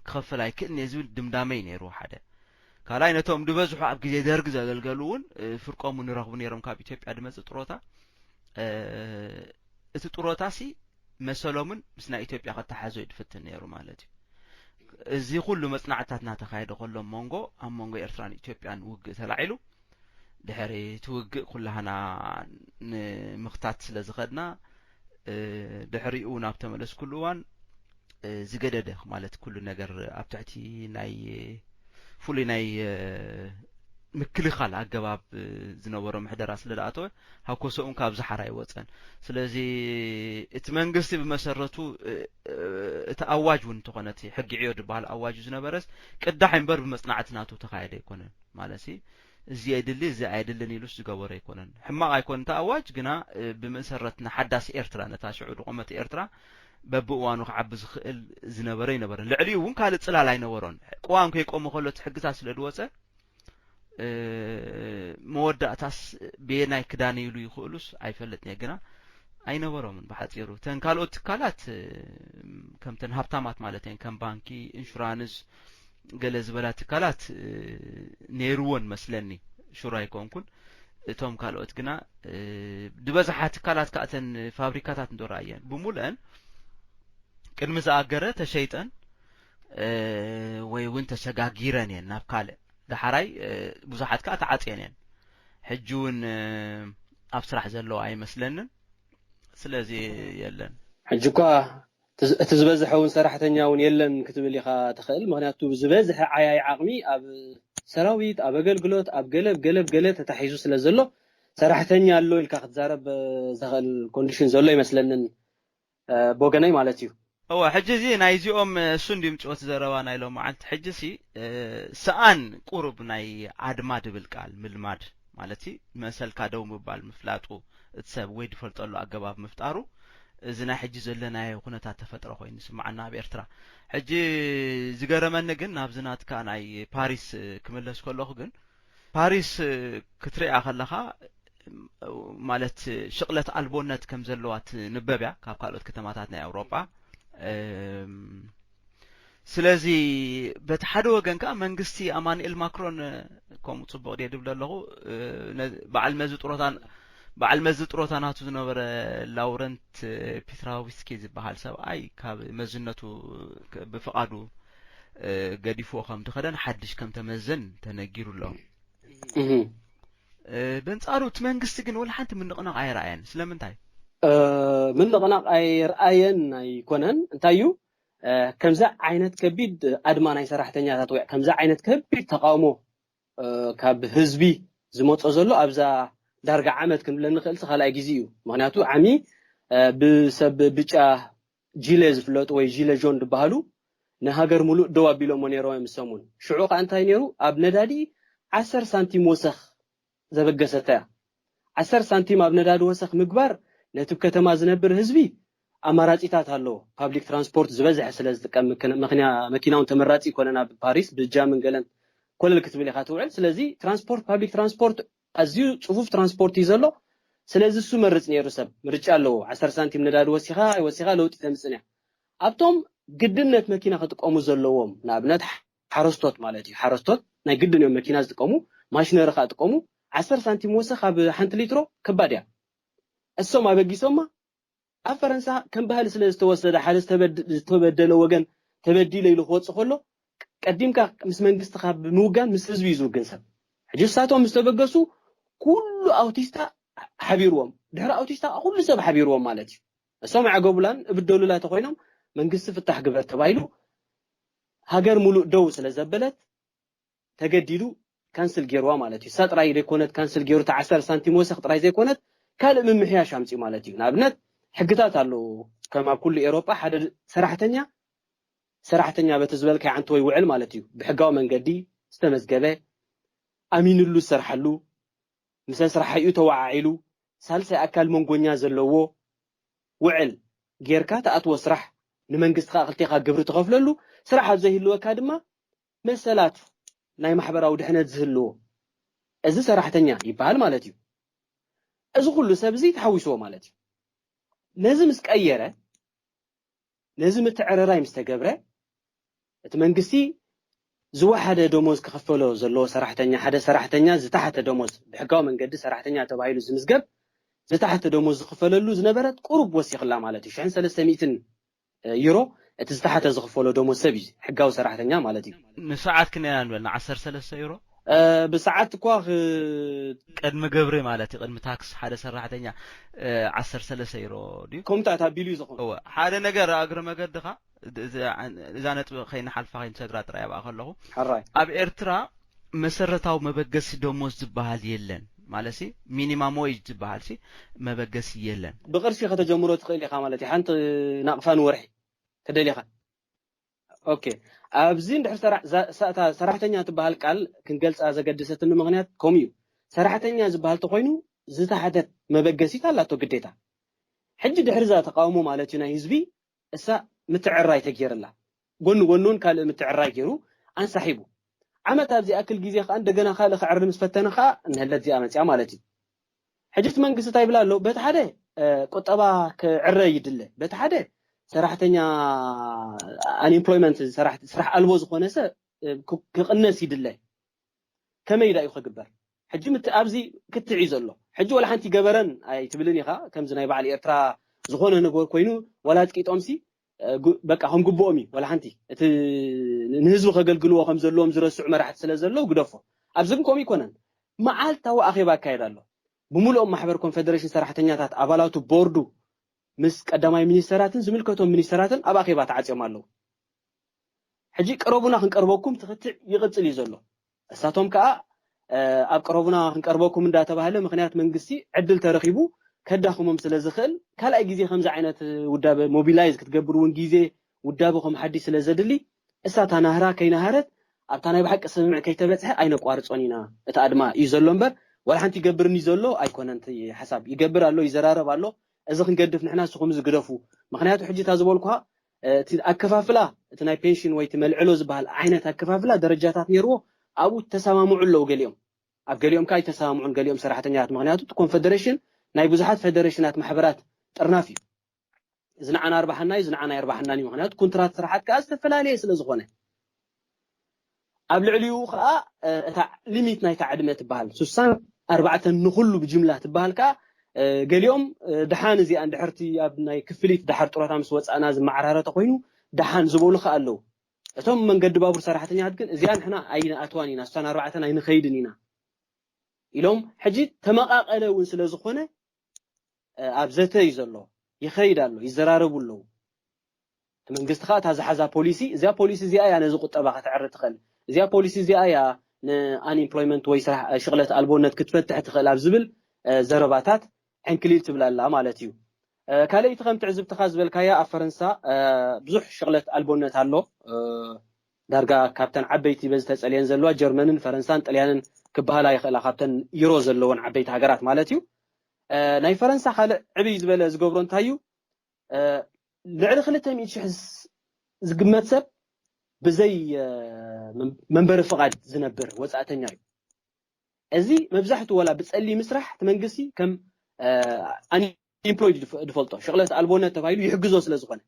ክኸፍል ኣይክእልን እየ ዝብል ድምዳመይ ነይሩ ሓደ። ካልኣይ ነቶም ዝበዝሑ ኣብ ግዜ ደርግ ዘገልገሉ እውን ፍርቆም ንረኽቡ ነይሮም ካብ ኢትዮጵያ ድመጽእ ጥሮታ። እቲ ጥሮታ ሲ መሰሎምን ምስ ናይ ኢትዮጵያ ከተሓዞ ድፍትን ነይሩ ማለት እዩ። እዚ ኩሉ መጽናዕትታት እናተኻየደ ከሎ መንጎ ኣብ መንጎ ኤርትራን ኢትዮጵያን ውግእ ተላዒሉ። ድሕሪ እቲ ውግእ ኩላህና ንምኽታት ስለ ዝኸድና ድሕሪኡ ናብ ተመለስኩሉ እዋን ዝገደደ ማለት ኩሉ ነገር ኣብ ትሕቲ ናይ ፍሉይ ናይ ምክልኻል ኣገባብ ዝነበሮ ምሕደራ ስለ ዝኣተወ ሃኮሰኡን ካብ ዝሓራ ኣይወፀን። ስለዚ እቲ መንግስቲ ብመሰረቱ እቲ ኣዋጅ እውን እንተኾነ እቲ ሕጊ ዕዮ ዝበሃል ኣዋጅ ዝነበረስ ቅዳሕ እምበር ብመፅናዕቲ ናቱ ተኻየደ ኣይኮነን ማለት እዚ የድሊ እዚ ኣየድልን ኢሉስ ዝገበሮ ኣይኮነን። ሕማቕ ኣይኮን እቲ ኣዋጅ ግና ብመሰረት ንሓዳስ ኤርትራ ነታ ሽዑ ድቆመት ኤርትራ በብእዋኑ ክዓቢ ዝኽእል ዝነበረ ኣይነበረን። ልዕሊኡ እውን ካልእ ጽላል ኣይነበሮን። ቅዋም ከይቆመ ከሎ እቲ ሕግታት ስለ ዝወጸ መወዳእታስ ብየናይ ክዳነይሉ ይኽእሉስ ኣይፈልጥን እየ ግና ኣይነበሮምን። ብሓጺሩ እተን ካልኦት ትካላት ከምተን ሃብታማት ማለት እየን ከም ባንኪ፣ ኢንሹራንስ፣ ገለ ዝበላ ትካላት ነይርወን መስለኒ። ሹር ኣይኮንኩን። እቶም ካልኦት ግና ዝበዝሓ ትካላት ከኣተን ፋብሪካታት እንዶ ረኣየን ብሙሉአን ቅድሚ ዝኣገረ ተሸይጠን ወይ እውን ተሸጋጊረን እየን ናብ ካልእ። ዳሓራይ ብዙሓት ከዓ ተዓፅየን እየን። ሕጂ እውን ኣብ ስራሕ ዘለዋ ኣይመስለንን። ስለዚ የለን። ሕጂ እኳ እቲ ዝበዝሐ እውን ሰራሕተኛ እውን የለን ክትብል ኢኻ ትኽእል። ምክንያቱ ዝበዝሐ ዓያይ ዓቕሚ ኣብ ሰራዊት፣ ኣብ ኣገልግሎት፣ ኣብ ገለ ገለ ገለ ተታሒዙ ስለ ዘሎ ሰራሕተኛ ኣሎ ኢልካ ክትዛረብ ዘኽእል ኮንዲሽን ዘሎ ይመስለንን ብወገነይ ማለት እዩ። እወ፣ ሕጂ እዚ ናይዚኦም እሱ እንድዩ ምጭወት ዘረባ ናይ ሎማዓንቲ። ሕጂ ሲ ሰኣን ቁሩብ ናይ ኣድማ ድብል ቃል ምልማድ ማለት መሰልካ ደው ምባል ምፍላጡ እቲ ሰብ ወይ ድፈልጠሉ ኣገባብ ምፍጣሩ እዚ ናይ ሕጂ ዘለናዮ ኩነታት ተፈጥሮ ኮይኑ ይስምዓና ኣብ ኤርትራ። ሕጂ ዝገረመኒ ግን ናብዚ ናትካ ናይ ፓሪስ ክምለስ ከለኹ ግን ፓሪስ ክትሪኣ ከለኻ ማለት ሽቕለት ኣልቦነት ከም ዘለዋ ትንበብ እያ ካብ ካልኦት ከተማታት ናይ ኣውሮጳ። ስለዚ በቲ ሓደ ወገን ከዓ መንግስቲ ኣማኑኤል ማክሮን ከምኡ ፅቡቕ ድየ ድብል ኣለኹ በዓል መዚ ጥሮታ በዓል መዚ ጥሮታ ናቱ ዝነበረ ላውረንት ፒትራዊስኪ ዝበሃል ሰብኣይ ካብ መዝነቱ ብፍቓዱ ገዲፍዎ ከም ዝኸደን ሓድሽ ከም ተመዘን ተነጊሩ ኣሎ። በንጻሩ እቲ መንግስቲ ግን ወላ ሓንቲ ምንቕናቕ ኣይረኣየን። ስለምንታይ? ምንቕናቕ ኣይረኣየን ኣይኮነን። እንታይ እዩ ከምዚ ዓይነት ከቢድ ኣድማ ናይ ሰራሕተኛታት ወይ ከምዚ ዓይነት ከቢድ ተቃውሞ ካብ ህዝቢ ዝመፆ ዘሎ ኣብዛ ዳርጋ ዓመት ክንብለ ንኽእል ካልኣይ ግዜ እዩ። ምክንያቱ ዓሚ ብሰብ ብጫ ጂለ ዝፍለጡ ወይ ጂለ ጆን ዝበሃሉ ንሃገር ሙሉእ ደው ኣቢሎሞ ነይሮም እዮም ሰሙን። ሽዑ ከዓ እንታይ ነይሩ ኣብ ነዳዲ ዓሰርተ ሳንቲም ወሰኽ ዘበገሰት እያ። ዓሰርተ ሳንቲም ኣብ ነዳዲ ወሰኽ ምግባር ነቲ ከተማ ዝነብር ህዝቢ ኣማራፂታት ኣለዎ። ፓብሊክ ትራንስፖርት ዝበዝሐ ስለ ዝጥቀም መኪናውን ተመራፂ ይኮነን ኣብ ፓሪስ ብጃምን ገለን ኮለል ክትብል ኢካ ትውዕል። ስለዚ ትራንስፖርት ፓብሊክ ትራንስፖርት ኣዝዩ ፅፉፍ ትራንስፖርት እዩ ዘሎ። ስለዚ እሱ መርፅ ነይሩ ሰብ ምርጫ ኣለዎ። ዓሰርተ ሳንቲም ነዳዲ ወሲኻ ኣይወሲኻ ለውጢ ተምፅን እያ። ኣብቶም ግድነት መኪና ክጥቀሙ ዘለዎም ንኣብነት ሓረስቶት ማለት እዩ። ሓረስቶት ናይ ግድን እዮም መኪና ዝጥቀሙ፣ ማሽነሪ ከዓ ጥቀሙ። ዓሰርተ ሳንቲም ወሰኽ ኣብ ሓንቲ ሊትሮ ከባድ እያ። እሶም ኣበጊሶማ ኣብ ፈረንሳ ከም ባህሊ ስለ ዝተወሰደ ሓደ ዝተበደለ ወገን ተበዲለ ኢሉ ክወፅእ ከሎ ቀዲምካ ምስ መንግስቲ ካብ ምውጋን ምስ ህዝቢ እዩ ዝውግን ሰብ። ሕጂ እሳቶም ምስ ተበገሱ ኩሉ ኣውቲስታ ሓቢርዎም፣ ድሕሪ ኣውቲስታ ኩሉ ሰብ ሓቢርዎም ማለት እዩ። እሶም ኣዕገቡላን እብደሉላ ተኮይኖም መንግስቲ ፍታሕ ግበር ተባሂሉ ሃገር ሙሉእ ደው ስለ ዘበለት ተገዲዱ ካንስል ገይርዋ ማለት እዩ። እሳ ጥራይ ዘይኮነት ካንስል ገይሩ እቲ ዓሰርተ ሳንቲም ወሰኽ ጥራይ ዘይኮነት ካልእ ምምሕያሽ ኣምፅኡ ማለት እዩ። ንኣብነት ሕግታት ኣለዉ። ከም ኣብ ኩሉ ኤሮጳ ሓደ ሰራሕተኛ ሰራሕተኛ በቲ ዝበልካዮ ዓንተወይ ውዕል ማለት እዩ ብሕጋዊ መንገዲ ዝተመዝገበ ኣሚንሉ ዝሰርሓሉ ምስ ኣስራሓይኡ ተወዓዒሉ ሳልሳይ ኣካል መንጎኛ ዘለዎ ውዕል ጌርካ ትኣትዎ ስራሕ፣ ንመንግስቲ ከዓ ክልቴኻ ግብሪ ትኸፍለሉ፣ ስራሕ ኣብ ዘይህልወካ ድማ መሰላት ናይ ማሕበራዊ ድሕነት ዝህልዎ፣ እዚ ሰራሕተኛ ይበሃል ማለት እዩ። እዚ ኩሉ ሰብ እዚ ተሓዊስዎ ማለት እዩ። ነዚ ምስ ቀየረ፣ ነዚ ምትዕርራይ ምስ ተገብረ፣ እቲ መንግስቲ ዝወሓደ ደሞዝ ክኽፈሎ ዘለዎ ሰራሕተኛ፣ ሓደ ሰራሕተኛ ዝተሓተ ደሞዝ፣ ብሕጋዊ መንገዲ ሰራሕተኛ ተባሂሉ ዝምዝገብ፣ ዝተሓተ ደሞዝ ዝኽፈለሉ ዝነበረት ቁሩብ ወሲኽላ ማለት እዩ። ሽሕን ሰለስተ ሚእትን ዩሮ እቲ ዝተሓተ ዝኽፈሎ ደሞዝ ሰብ እዩ፣ ሕጋዊ ሰራሕተኛ ማለት እዩ። ንሰዓት ክንደይ ኢና ንበል? ንዓሰርተ ሰለስተ ዩሮ? እ፣ ብሰዓት እኳ ክ- ቅድሚ ግብሪ ማለት እዩ፣ ቅድሚ ታክስ ሓደ ሰራሕተኛ እ፣ ዓሰርተ ሰለስተ ዩሮ ድዩ? ከምታት ኣቢሉ እዩ ዝኸውን። እወ፣ ሓደ ነገር እግረ መገድኻ፣ ድ- እዚ- እዛ ነጥቢ ከይንሓልፋ ከይንሰግራ ጥራይ ኣብኣ ከለኹ፣ ሕራይ ኣብ ኤርትራ መሰረታዊ መበገሲ ደሞዝ ዝበሃል የለን። ማለት ሲ ሚኒማም ዌጅ ዝበሃል ሲ መበገሲ የለን። ብቅርሺ ከተጀምሮ ትኽእል ኢኻ ማለት እዩ። ሓንቲ ናቕፋ ንወርሒ ተደሊኻ። ኦኬ፣ ኣብዚ እንድሕር ሰራ- ዛ- ሳ- እታ ሰራሕተኛ ትበሃል ቃል ክንገልፃ ዘገደሰትኒ ምኽንያት ከምኡ እዩ። ሰራሕተኛ ዝበሃል ተኮይኑ ዝተሓተት መበገሲት ኣላቶ ግዴታ። ሕጂ ድሕሪ እዛ ተቃውሞ ማለት እዩ ናይ ህዝቢ፣ እሳ ምትዕራይ ተገይርላ፣ ጎኒ ጎኑን ካልእ ምትዕራይ ገይሩ ኣንሳሒቡ። ዓመት ኣብ ዝኣክል ግዜ ከዓ እንደገና ካልእ ክዕሪ ምስ ፈተነ ከዓ እንህለት እዚኣ መፅያ ማለት እዩ። ሕጂ እቲ መንግስቲ እንታይ ይብል ኣሎ? በቲ ሓደ እ፣ ቁጠባ ክዕረ ይድለ፣ በቲ ሓደ ሰራሕተኛ፣ ኣንኤምፕሎይመንት፣ ስራሕ ኣልቦ ዝኾነ ሰብ እ፣ ክ- ክቕነስ ይድለ። ከመይ ዳ እዩ ክግበር? ሕጂ ምት ኣብዚ ክትዕ እዩ ዘሎ። ሕጂ ወላ ሓንቲ ገበረን ኣይትብልን ኢኻ። ከምዚ ናይ በዓል ኤርትራ ዝኾነ ነገር ኮይኑ፣ ወላ ኣጥቂጦምሲ እ፣ ጉ- በቃ ከም ግብኦም እዩ። ወላ ሓንቲ እቲ ንህዝቢ ከገልግልዎ ከም ዘለዎም ዝረስዑ መራሕቲ ስለ ዘለዉ ግደፎ። ኣብዚ ግን ከምኡ ይኮነን። መዓልታዊ ኣኼባ ኣካየድ ኣሎ። ብምሉኦም ማሕበር ኮንፈደሬሽን ሰራሕተኛታት፣ ኣባላቱ፣ ቦርዱ፣ ምስ ቀዳማይ ሚኒስተራትን ዝምልከቶም ሚኒስተራትን ኣብ ኣኼባ ተዓፅዮም ኣለዉ። ሕጂ ቅረቡና ክንቀርበኩም ትኽትዕ ይቕፅል እዩ ዘሎ። እሳቶም ከዓ እ፣ ኣብ ቅረቡና ክንቀርበኩም እንዳተባህለ ምኽንያት መንግስቲ ዕድል ተረኺቡ ከዳኽሞም ስለ ዝኽእል፣ ካልኣይ ግዜ ከምዚ ዓይነት ውዳበ ሞቢላይዝ ክትገብር እውን ግዜ ውዳበ ከም ሓድሽ ስለ ዘድሊ፣ እሳ እታ ናህራ ከይናሃረት ኣብታ ናይ ብሓቂ ስምምዕ ከይተበፅሐ ኣይነቋርፆን ኢና። እቲ ኣድማ እዩ ዘሎ እምበር ዋላ ሓንቲ ይገብርኒ ዘሎ ኣይኮነን። እቲ ሓሳብ ይገብር ኣሎ፣ ይዘራረብ ኣሎ። እዚ ክንገድፍ ንሕና ንስኹም እዚ ግደፉ። ምኽንያቱ ሕጂ እታ ዝበልኩኻ እቲ ኣከፋፍላ፣ እቲ ናይ ፔንሽን ወይ እቲ መልዕሎ ዝበሃል ዓይነት ኣከፋፍላ ደረጃታት ነይርዎ። ኣብኡ ተሰማምዑ ኣለዉ ገሊኦም፣ ኣብ ገሊኦም ከዓ ኣይተሰማምዑን ገሊኦም ሰራሕተኛታት። ምኽንያቱ እቲ ኮንፈደሬሽን ናይ ብዙሓት ፈደሬሽናት ማሕበራት ጥርናፍ እዩ። እዚ ንዓና ኣርባሓና እዩ፣ እዚ ንዓና ኣርባሓና እዩ። ምኽንያቱ ኩንትራት ስራሓት ከዓ ዝተፈላለየ ስለ ዝኾነ ኣብ ልዕሊኡ ከዓ እ፣ እታ ሊሚት ናይታ ዕድመ ትበሃል ሱሳን ኣርባዕተን ንኹሉ ብጅምላ ትበሃል ከዓ እ፣ ገሊኦም እ፣ ደሓን እዚኣ እንድሕርቲ ኣብ ናይ ክፍሊት ደሓር ጡረታ ምስ ወፃእና ዝመዓራረ ተኮይኑ ደሓን ዝበሉ ከዓ ኣለዉ። እቶም መንገዲ ባቡር ሰራሕተኛታት ግን እዚኣ ንሕና ኣይንኣትዋን ኢና፣ ሱሳን ኣርባዕተን ኣይንኸይድን ኢና ኢሎም። ሕጂ ተመቃቀለ እውን ስለ ዝኾነ እ፣ ኣብ ዘተ እዩ ዘሎ፣ ይኸይድ ኣሎ፣ ይዘራረቡ ኣለዉ። እቲ መንግስቲ ከዓ እታ ዝሓዛ ፖሊሲ፣ እዚኣ ፖሊሲ እዚኣ እያ ነዚ ቁጠባ ከተዕሪ ትኽእል፣ እዚኣ ፖሊሲ እዚኣ እያ ንኣንኤምፕሎይመንት ወይ ስራሕ ሽቕለት ኣልቦነት ክትፈትሕ ትኽእል ኣብ ዝብል እ፣ ዘረባታት ዕንክሊል ትብል ኣላ ማለት እዩ። እ፣ ካልኣይቲ ከም ትዕዝብትኻ ዝበልካያ ኣብ ፈረንሳ እ፣ ብዙሕ ሽቕለት ኣልቦነት ኣሎ። እ፣ ዳርጋ ካብተን ዓበይቲ በዚ ተፀልየን ዘለዋ ጀርመንን ፈረንሳን ጥልያንን ክበሃላ ይኽእላ፣ ካብተን ዩሮ ዘለወን ዓበይቲ ሃገራት ማለት እዩ። እ፣ ናይ ፈረንሳ ካልእ ዕብይ ዝበለ ዝገብሮ እንታይ እዩ? እ፣ ልዕሊ ክልተ ሚእቲ ሽሕ ዝ- ዝግመት ሰብ ብዘይ እ፣ መን- መንበሪ ፍቓድ ዝነብር ወፃእተኛ እዩ። እዚ መብዛሕትኡ ዋላ ብፀሊም ምስራሕ እቲ መንግስቲ ከም ኣንኤምፕሎይድ ዝፈልጦ ሽቕለት ኣልቦነት ተባሂሉ ይሕግዞ ስለ ዝኾነ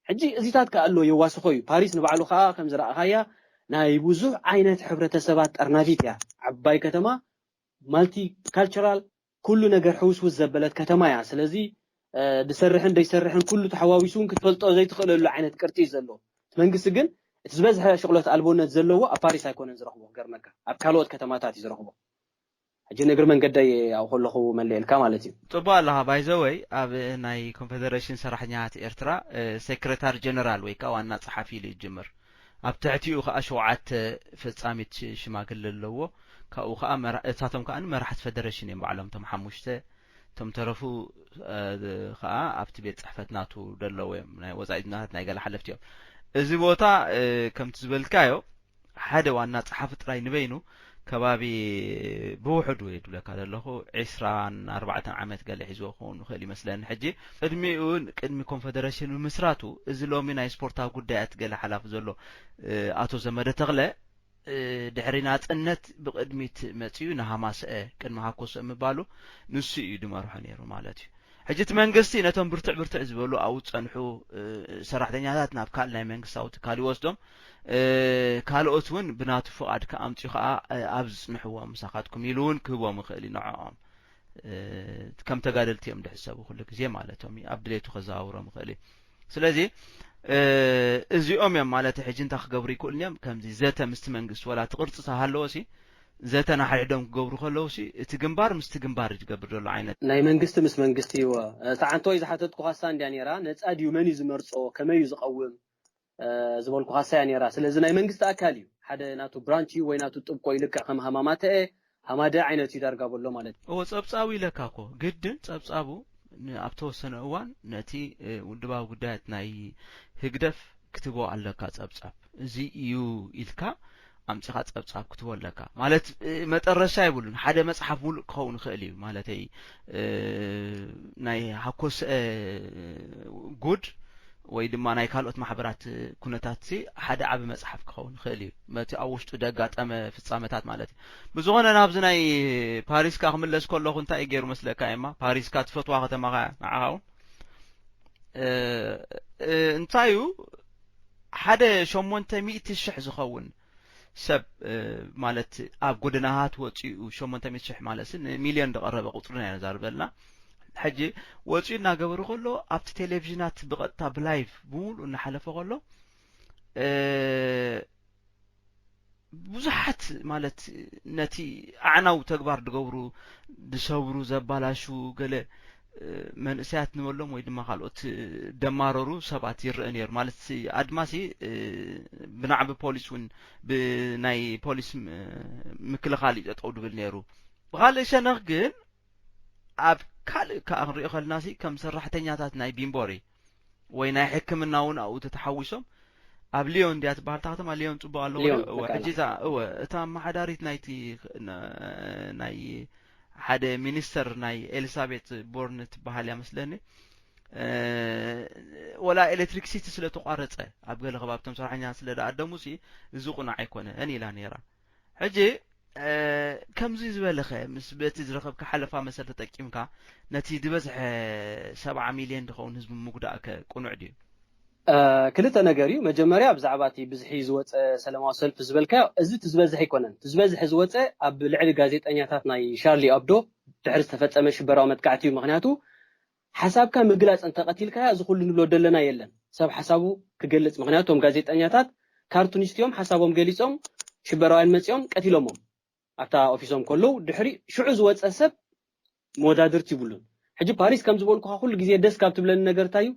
ሕጂ እዚታት ከኣ ኣሎ የዋስኾ እዩ። ፓሪስ ንባዕሉ ከኣ ከም ዝረኣኻያ ናይ ብዙሕ ዓይነት ሕብረተሰባት ጠርናፊት እያ። ዓባይ ከተማ ማልቲ ካልቸራል ኩሉ ነገር ሕውስውስ ዘበለት ከተማ እያ። ስለዚ እ፣ ዝሰርሕን ዘይሰርሕን ኩሉ ተሓዋዊሱ እውን ክትፈልጦ ዘይትኽእለሉ ዓይነት ቅርጺ እዩ ዘለዎ። እቲ መንግስቲ ግን እቲ ዝበዝሐ ሽቕለት ኣልቦነት ዘለዎ ኣብ ፓሪስ ኣይኮነን ዝረኽቦ፣ ገርመካ ኣብ ካልኦት ከተማታት እዩ ዝረኽቦ። ሕጂ ንእግሪ መንገደይ ኣብኡ ከለኹ መለየልካ ማለት እዩ። ጽቡቕ ኣለኻ። ባይዘወይ ኣብ ናይ ኮንፌደሬሽን ሰራሕኛታት ኤርትራ እ፣ ሴክሬታር ጀነራል ወይ ከዓ ዋና ጸሓፊ ኢሉ ይጅምር። ኣብ ትሕቲኡ ከዓ ሸውዓተ ፈጻሚት ሽ- ሽማግለ ኣለዎ። ካብኡ ከዓ መራ- እሳቶም ከዓ መራሕቲ ፌደሬሽን እዮም ባዕሎም እቶም ሓሙሽተ። እቶም ተረፉ እ፣ ከዓ ኣብቲ ቤት ጽሕፈት ናቱ ደለዉ እዮም፣ ናይ ወጻኢ ዜናታት ናይ ገለ ሓለፍቲ እዮም። እዚ ቦታ እ፣ ከምቲ ዝበልካዮ ሓደ ዋና ጸሓፊ ጥራይ ንበይኑ ከባቢ ብውሕዱ እየ ድብለካ ዘለኹ ዕስራን ኣርባዕተን ዓመት ገለ ሒዝዎ ክኸውን ይኽእል ይመስለኒ። ሕጂ ቅድሚኡ ቅድሚ ኮንፈደረሽን ምምስራቱ እዚ ሎሚ ናይ ስፖርታዊ ጉዳያት ገለ ሓላፊ ዘሎ ኣቶ ዘመደ ተኽለ ድሕሪ ናጽነት ብቕድሚት መጺኡ ንሃማስአ ቅድሚ ሃኮስአ ምባሉ ንሱ እዩ ድመርሖ ነይሩ ማለት እዩ። ሕጂ እቲ መንግስቲ ነቶም ብርትዕ ብርትዕ ዝበሉ ኣብኡ ዝጸንሑ ሰራሕተኛታት ናብ ካልእ ናይ መንግስታዊ ትካል ይወስዶም። ካልኦት እውን ብናቱ ፍቓድ ክኣምፅኡ ከዓ ኣብ ዝፅንሕዎም ምሳኻትኩም ኢሉ እውን ክህቦም ይኽእል እዩ ንዕኦም። ከም ተጋደልቲ እዮም ድሕሰቡ ኩሉ ግዜ ማለቶም እዩ ኣብ ድሌቱ ከዘዋውሮም ይኽእል እዩ። ስለዚ እዚኦም እዮም ማለት ሕጂ እንታይ ክገብሩ ይክእሉ እዮም። ከምዚ ዘተ ምስቲ መንግስቲ ወላ እቲ ቅርፂ ተሃለዎ ሲ ዘተ ንሓድሕዶም ክገብሩ ከለዉ ሲ እቲ ግንባር ምስቲ ግንባር እዩ ዝገብር ዘሎ ዓይነት ናይ መንግስቲ ምስ መንግስቲ እዎ። እቲ ዓንተወይ ዝሓተትኩኻሳ እንድያ ነይራ፣ ነፃ ድዩ፣ መን እዩ ዝመርፆ፣ ከመይ እዩ ዝቐውም ዝበልኩኻሳ እያ ነይራ። ስለዚ ናይ መንግስቲ ኣካል እዩ፣ ሓደ ናቱ ብራንች እዩ ወይ ናቱ ጥብቆ እዩ፣ ልክዕ ከም ሃማማተአ ሃማደ ዓይነት እዩ ዳርጋ በሎ ማለት እዩ። እዎ ጸብጻቡ ኢለካ እኮ ግድን ጸብጻቡ ኣብ ተወሰነ እዋን ነቲ ውድባዊ ጉዳያት ናይ ህግደፍ ክትቦ ኣለካ ጸብጻብ እዚ እዩ ኢልካ ኣምጺኻ ጸብጻብ ክትቦ ኣለካ ማለት መጠረሻ ይብሉን ሓደ መጽሓፍ ሙሉእ ክኸውን ይኽእል እዩ ማለተይ ናይ ሃኮስአ ጉድ ወይ ድማ ናይ ካልኦት ማሕበራት ኩነታት ሓደ ዓቢ መጽሓፍ ክኸውን ይኽእል እዩ መቲ ኣብ ውሽጡ ደጋጠመ ፍጻመታት ማለት እዩ ብዝኾነ ናብዚ ናይ ፓሪስካ ክምለስ ከለኹ እንታይ ገይሩ መስለካ የማ ፓሪስካ ትፈትዋ ከተማኻ ንዓኻ እውን እንታይ እዩ ሓደ ሸሞንተ ሚእቲ ሽሕ ዝኸውን ሰብ ማለት ኣብ ጎደናታት ወፂኡ ሸሞንተ ሚእቲ ሽሕ ማለት ንሚልዮን ዝቐረበ ቁፅሪ ናይ ነዛርበልና ሕጂ ወፂኡ እናገበሩ ከሎ ኣብቲ ቴሌቪዥናት ብቐጥታ ብላይቭ ብሙሉእ እናሓለፈ ከሎ ብዙሓት ማለት ነቲ ኣዕናው ተግባር ዝገብሩ ዝሰብሩ ዘባላሹ ገለ መንእሰያት ንበሎም ወይ ድማ ካልኦት ደማረሩ ሰባት ይረአ ነይሩ ማለት ኣድማሲ ብናዕቢ ፖሊስ እውን ብናይ ፖሊስ ምክልኻል እዩ ጠጠው ድብል ነይሩ ብካልእ ሸነኽ ግን ኣብ ካልእ ከዓ ክንሪኦ ከልና ሲ ከም ሰራሕተኛታት ናይ ቢምቦሪ ወይ ናይ ሕክምና እውን ኣብኡ ተተሓዊሶም ኣብ ሊዮን እንድያ ትበሃል እታ ከተማ ሊዮን ፅቡቅ ኣለዎ ሊዮን፣ እወ በቃ። ሕጂ እዛ እወ እታ ኣመሓዳሪት ናይቲ ን- ናይ ሓደ ሚኒስተር ናይ ኤሊሳቤት ቦርን ትበሃል እያ መስለኒ እ፣ ወላ ኤሌክትሪክሲቲ ስለ ተቋረፀ ኣብ ገለ ከባብቶም ሰራሕኛ ስለ ደኣደሙ ሲ እዚ ቁኑዕ ኣይኮነን ኢላ ነይራ ሕጂ ከምዚ ዝበለኸ ምስ በቲ ዝረኸብካ ሓለፋ መሰል ተጠቂምካ ነቲ ዝበዝሐ ሰብዓ ሚልዮን ዝኸውን ህዝቢ ምጉዳእከ ቅኑዕ ድዩ? ክልተ ነገር እዩ። መጀመርያ ብዛዕባ እቲ ብዝሒ ዝወፀ ሰለማዊ ሰልፊ ዝበልካዮ፣ እዚ እቲ ዝበዝሐ ኣይኮነን። እቲ ዝበዝሐ ዝወፀ ኣብ ልዕሊ ጋዜጠኛታት ናይ ሻርሊ ኣብዶ ድሕሪ ዝተፈፀመ ሽበራዊ መጥቃዕቲ እዩ። ምክንያቱ ሓሳብካ ምግላፅ እንተቐቲልካያ እዚ ኩሉ ንብሎ ደለና የለን። ሰብ ሓሳቡ ክገልፅ፣ ምክንያቱ እቶም ጋዜጠኛታት ካርቱኒስት እዮም፣ ሓሳቦም ገሊፆም ሽበራውያን መፂኦም ቀቲሎሞም ኣብታ ኦፊሶም ከለዉ ድሕሪ ሽዑ ዝወፀ ሰብ መወዳድርቲ ይብሉን። ሕጂ ፓሪስ ከም ዝበልኩኻ ኩሉ ግዜ ደስ ካብ ትብለኒ ነገር እንታይ እዩ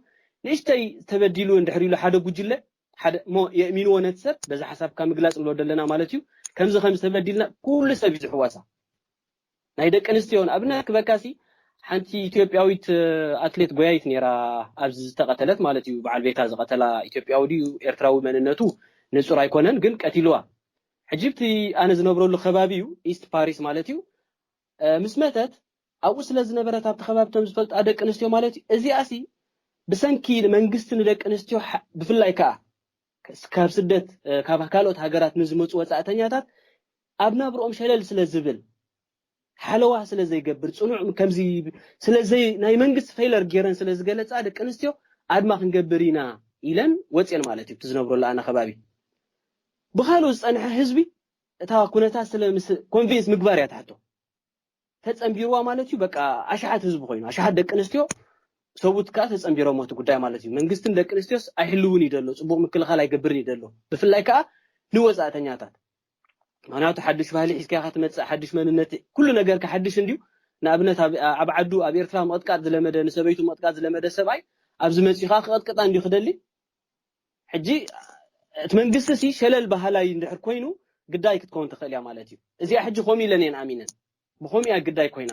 ንእሽተይ ተበዲሉ እንድሕር ኢሉ ሓደ ጉጅለ ሓደ እሞ የእሚንዎ ነቲ ሰብ በዚ ሓሳብካ ምግላፅ ንብሎ ደለና ማለት እዩ ከምዚ ከም ዝተበዲልና ኩሉ ሰብ እዩ ዝሕወሳ ናይ ደቂ ኣንስትዮ ንኣብነት ክበካሲ ሓንቲ ኢትዮጵያዊት ኣትሌት ጎያይት ነይራ ኣብዚ ዝተቐተለት ማለት እዩ በዓል ቤታ ዝቐተላ ኢትዮጵያዊ ድዩ ኤርትራዊ መንነቱ ንፁር ኣይኮነን ግን ቀቲልዋ ሕጂ ብቲ ኣነ ዝነብረሉ ከባቢ እዩ ኢስት ፓሪስ ማለት እዩ ምስ መተት ኣብኡ ስለ ዝነበረት ኣብቲ ከባቢ እቶም ዝፈልጣ ደቂ ኣንስትዮ ማለት እዩ እዚኣ ሲ ብሰንኪ መንግስቲ ንደቂ ኣንስትዮ ብፍላይ ከዓ ካብ ስደት ካብ ካልኦት ሃገራት ንዝመፁ ወፃእተኛታት ኣብ ናብርኦም ሸለል ስለ ዝብል ሓለዋ ስለ ዘይገብር ፅኑዕ ከምዚ ስለዘይ ናይ መንግስቲ ፌለር ገይረን ስለ ዝገለፃ ደቂ ኣንስትዮ ኣድማ ክንገብር ኢና ኢለን ወፅየን ማለት እዩ እቲ ዝነብረሉ ኣነ ከባቢ ብካልኡ ዝፀንሐ ህዝቢ እታ ኩነታት ስለ ምስ ኮንቪንስ ምግባር እያ ትሓቶ ተፀንቢርዋ ማለት እዩ በቃ ኣሽሓት ህዝቢ ኮይኑ ኣሽሓት ደቂ ኣንስትዮ ሰብኡት ከዓ ተፀንቢሮሞ እቲ ጉዳይ ማለት እዩ መንግስትን ደቂ ኣንስትዮስ ኣይሕልውን እዩ ዘሎ ፅቡቅ ምክልኻል ኣይገብርን እዩ ዘሎ ብፍላይ ከዓ ንወፃእተኛታት ምክንያቱ ሓድሽ ባህሊ ሒዝካ ኢኻ ትመፅእ ሓድሽ መንነት ኩሉ ነገርካ ሓድሽ እንድዩ ንኣብነት ኣብ ዓዱ ኣብ ኤርትራ ምቕጥቃጥ ዝለመደ ንሰበይቱ ምቕጥቃጥ ዝለመደ ሰብኣይ ኣብዚ መፂኡ ከዓ ክቐጥቅጣ እንድዩ ክደሊ ሕጂ እቲ መንግስቲ ሲ ሸለል ባህላይ እንድሕር ኮይኑ ግዳይ ክትከውን ትኽእል እያ ማለት እዩ እዚኣ ሕጂ ከምኡ ኢለን እየን ኣሚነን ብኸምኡ እያ ግዳይ ኮይና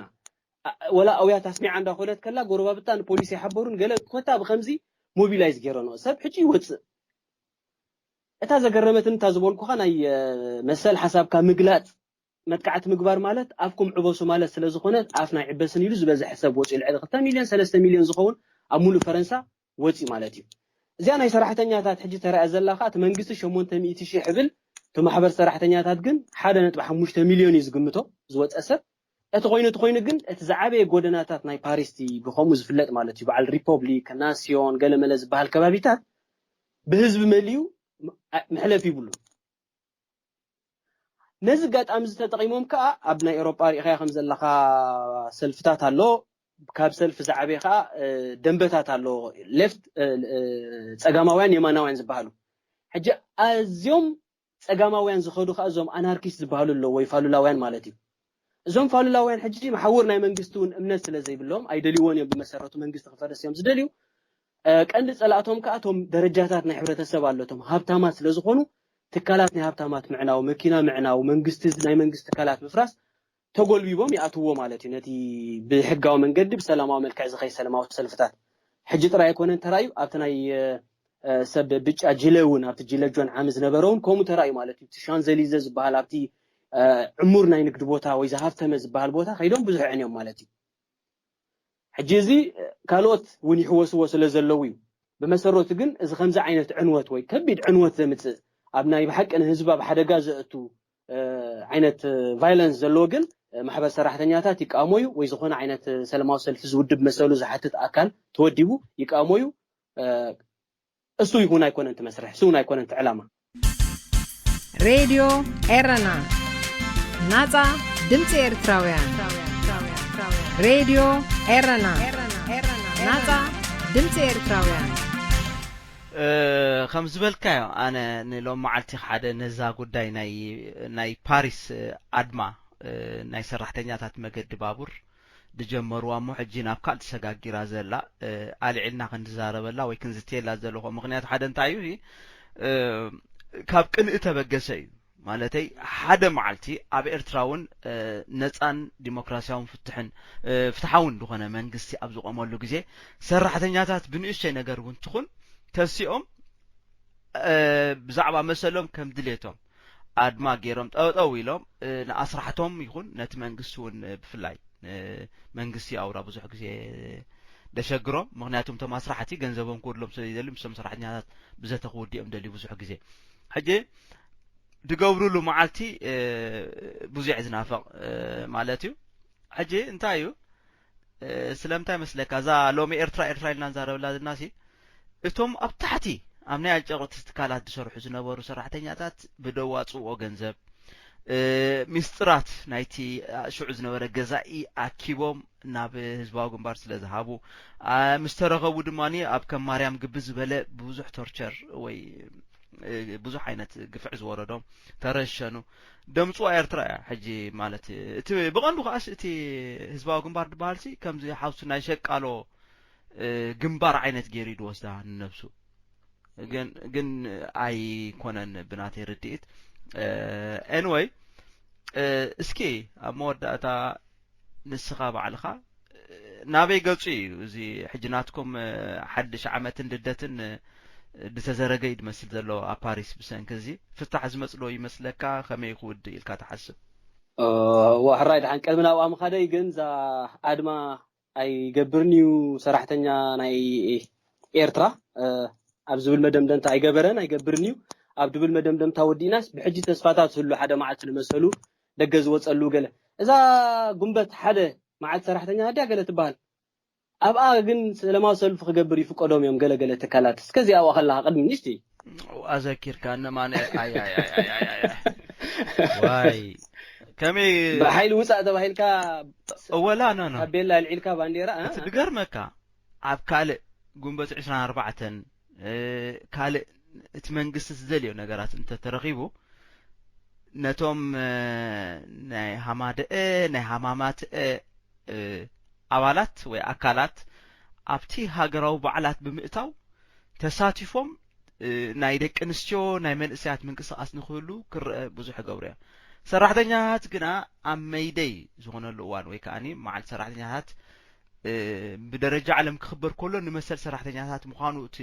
ወላ ኣውያት ኣስሚዓ እንዳኾነት ከላ ጎረባብታ ንፖሊስ ይሓበሩን ገለ ኮታ ብከምዚ ሞቢላይዝ ገይረንኦ ሰብ ሕጂ ይወፅእ እታ ዘገረመትን እታ ዝበልኩኻ ናይ መሰል ሓሳብካ ምግላፅ መጥቃዕቲ ምግባር ማለት ኣፍኩም ዕበሱ ማለት ስለ ዝኾነ ኣፍና ኣይዕበስን ኢሉ ዝበዝሐ ሰብ ወፂኡ። ልዕሊ ክልተ ሚልዮን ሰለስተ ሚልዮን ዝኸውን ኣብ ሙሉእ ፈረንሳ ወፂኡ ማለት እዩ። እዚኣ ናይ ሰራሕተኛታት ሕጂ ተረእያ ዘላ ከዓ እቲ መንግስቲ ሸሞንተ ሚእቲ ሺሕ ይብል፣ እቲ ማሕበር ሰራሕተኛታት ግን ሓደ ነጥቢ ሓሙሽተ ሚልዮን እዩ ዝግምቶ ዝወፀ ሰብ። እቲ ኮይኑ እቲ ኮይኑ ግን እቲ ዝዓበየ ጎደናታት ናይ ፓሪስ እቲ ብኸምኡ ዝፍለጥ ማለት እዩ፣ በዓል ሪፖብሊክ፣ ናሲዮን፣ ገለመለ ዝበሃል ከባቢታት ብህዝቢ መሊኡ መሕለፍ ይብሉ። ነዚ ኣጋጣሚ እዚ ተጠቒሞም ከዓ ኣብ ናይ ኤውሮጳ ሪኢኻዮ ከም ዘለኻ ሰልፍታት ኣሎ። ካብ ሰልፊ ዝዓበየ ከዓ ደንበታት ኣሎ፣ ሌፍት፣ ፀጋማውያን የማናውያን ዝበሃሉ። ሕጂ ኣዝዮም ፀጋማውያን ዝኸዱ ከዓ እዞም ኣናርኪስት ዝበሃሉ ኣለዉ ወይ ፋሉላውያን ማለት እዩ። እዞም ፋሉላውያን ሕጂ መሓውር ናይ መንግስቲ እውን እምነት ስለ ዘይብሎም ኣይደልይዎን እዮም። ብመሰረቱ መንግስቲ ክፈርስ እዮም ዝደልዩ። ቀንዲ ፀላእቶም ከዓ እቶም ደረጃታት ናይ ሕብረተሰብ ኣሎ፣ እቶም ሃብታማት ስለ ዝኾኑ ትካላት ናይ ሃብታማት ምዕናው፣ መኪና ምዕናው፣ መንግስቲ ናይ መንግስቲ ትካላት ምፍራስ ተጎልቢቦም ይኣትዎ ማለት እዩ። ነቲ ብሕጋዊ መንገዲ ብሰላማዊ መልክዕ ዝኸይ ሰላማዊ ሰልፍታት ሕጂ ጥራይ ኣይኮነን ተራዩ ኣብቲ ናይ ሰብ ብጫ ጅለ እውን ኣብቲ ጅለ ጆን ዓሚ ዝነበረ እውን ከምኡ ተራዩ ማለት እዩ። እቲ ሻንዘሊዘ ዝበሃል ኣብቲ ዕሙር ናይ ንግዲ ቦታ ወይ ዝሃፍተመ ዝበሃል ቦታ ከይዶም ብዙሕ ዕንዮም ማለት እዩ። ሕጂ እዚ ካልኦት እውን ይሕወስዎ ስለ ዘለዉ እዩ። ብመሰረቱ ግን እዚ ከምዚ ዓይነት ዕንወት ወይ ከቢድ ዕንወት ዘምፅእ ኣብ ናይ ብሓቂ ንህዝቢ ኣብ ሓደጋ ዘእቱ ዓይነት ቫይለንስ ዘለዎ ግን ማሕበር ሰራሕተኛታት ይቃወሞ እዩ ወይ ዝኾነ ዓይነት ሰላማዊ ሰልፊ ዝውድብ መሰሉ ዝሓትት ኣካል ተወዲቡ ይቃወሞ እዩ። እሱ ይኹን ኣይኮነን እቲ መስርሕ፣ እሱ እውን ኣይኮነን እቲ ዕላማ። ሬድዮ ኤረና፣ ናጻ ድምጺ ኤርትራውያን። ሬድዮ ኤረና፣ ናጻ ድምጺ ኤርትራውያን። ከም ዝበልካዮ ኣነ ንሎም መዓልቲ ሓደ ነዛ ጉዳይ ናይ ናይ ፓሪስ ኣድማ ናይ ሰራሕተኛታት መገዲ ባቡር ዝጀመርዋ እሞ ሕጂ ናብ ካልእ ተሰጋጊራ ዘላ ኣልዒልና ክንዛረበላ ወይ ክንዝትየላ ዘለኹ ምክንያት ሓደ እንታይ እዩ ካብ ቅንኢ ተበገሰ እዩ ማለተይ ሓደ መዓልቲ ኣብ ኤርትራ እውን ነፃን ዲሞክራሲያውን ፍትሕን ፍትሓውን ዝኾነ መንግስቲ ኣብ ዝቆመሉ ግዜ ሰራሕተኛታት ብንእሽተይ ነገር እውን ትኹን ተሲኦም ብዛዕባ መሰሎም ከም ድሌቶም ኣድማ ገይሮም ጠጠው ኢሎም ንኣስራሕቶም ይኹን ነቲ መንግስቲ እውን ብፍላይ መንግስቲ ኣውራ ብዙሕ ግዜ ደሸግሮም ምክንያቱም እቶም ኣስራሕቲ ገንዘቦም ክወድሎም ስለ ይደሊ ምስቶም ሰራሕተኛታት ብዘተ ክውድኦም ደልዩ ብዙሕ ግዜ ሕጂ ድገብሩሉ መዓልቲ ብዙሕ ዝናፈቕ ማለት እዩ ሕጂ እንታይ እዩ ስለምንታይ መስለካ እዛ ሎሚ ኤርትራ ኤርትራ ኢልና ንዛረበላ ዘለና ሲ እቶም ኣብ ታሕቲ ኣብ ናይ ኣጨቆቲ ትካላት ዝሰርሑ ዝነበሩ ሰራሕተኛታት ብደዋፅዎ ገንዘብ ሚስጥራት ናይቲ ሽዑ ዝነበረ ገዛኢ ኣኪቦም ናብ ህዝባዊ ግንባር ስለ ዝሃቡ ምስ ተረኸቡ ድማ ኣብ ከም ማርያም ግቢ ዝበለ ብዙሕ ቶርቸር ወይ ብዙሕ ዓይነት ግፍዕ ዝወረዶም ተረሸኑ ደምፅዋ ኤርትራ እያ ሕጂ ማለት እቲ ብቐንዱ ከዓስ እቲ ህዝባዊ ግንባር ዝበሃል ሲ ከምዚ ሓውሱ ናይ ሸቃሎ ግንባር ዓይነት ገይሩ ድወስዳ ንነብሱ ግን ግን ኣይኮነን ብናተይ ርድኢት ኤንወይ እስኪ ኣብ መወዳእታ ንስኻ ባዕልኻ ናበይ ገጹ እዩ እዚ ሕጂ ናትኩም ሓድሽ ዓመትን ልደትን ዝተዘረገ እዩ ዝመስል ዘሎ ኣብ ፓሪስ ብሰንኪ እዚ ፍታሕ ዝመጽሎ ይመስለካ ከመይ ክውድእ ኢልካ ትሓስብ ዋሕራይ ድሓን ቅድሚ ናብኣ ምኻደይ ግን እዛ ኣድማ ኣይገብርን እዩ ሰራሕተኛ ናይ ኤርትራ ኣብ ዝብል መደምደምታ ኣይገበረን ኣይገብርን እዩ ኣብ ድብል መደምደምታ ወዲእናስ ብሕጂ ተስፋታት ዝህሉ ሓደ መዓልቲ ንመሰሉ ደገ ዝወፀሉ ገለ እዛ ጉንበት ሓደ መዓልቲ ሰራሕተኛ ኣድያ ገለ ትበሃል ኣብኣ ግን ሰለማዊ ሰልፊ ክገብር ይፍቀዶም እዮም ገለ ገለ ትካላት እስከ እዚኣ ከለካ ቅድሚ ንእሽቲ ኣዘኪርካ እነማነ ዋይ ከመይ ብሓይሊ ውፃእ ተባሂልካ እወላ ኖ ኖ ታቤላ ኣልዒልካ ባንዴራ እ? ድገርመካ ኣብ ካልእ ጉንበት ዕስራን ኣርባዕተን ካልእ እቲ መንግስቲ ዝደልዮ ነገራት እንተተረኺቡ ነቶም ናይ ሃማደአ ናይ ሃማማትአ ኣባላት ወይ ኣካላት ኣብቲ ሃገራዊ በዓላት ብምእታው ተሳቲፎም ናይ ደቂ ኣንስትዮ ናይ መንእሰያት ምንቅስቃስ ንክህሉ ክረአ ብዙሕ ገብሩ እዮም። ሰራሕተኛታት ግና ኣብ መይደይ ዝኾነሉ እዋን ወይ ከዓ መዓልቲ ሰራሕተኛታት ብደረጃ ዓለም ክኽበር ከሎ ንመሰል ሰራሕተኛታት ምዃኑ እቲ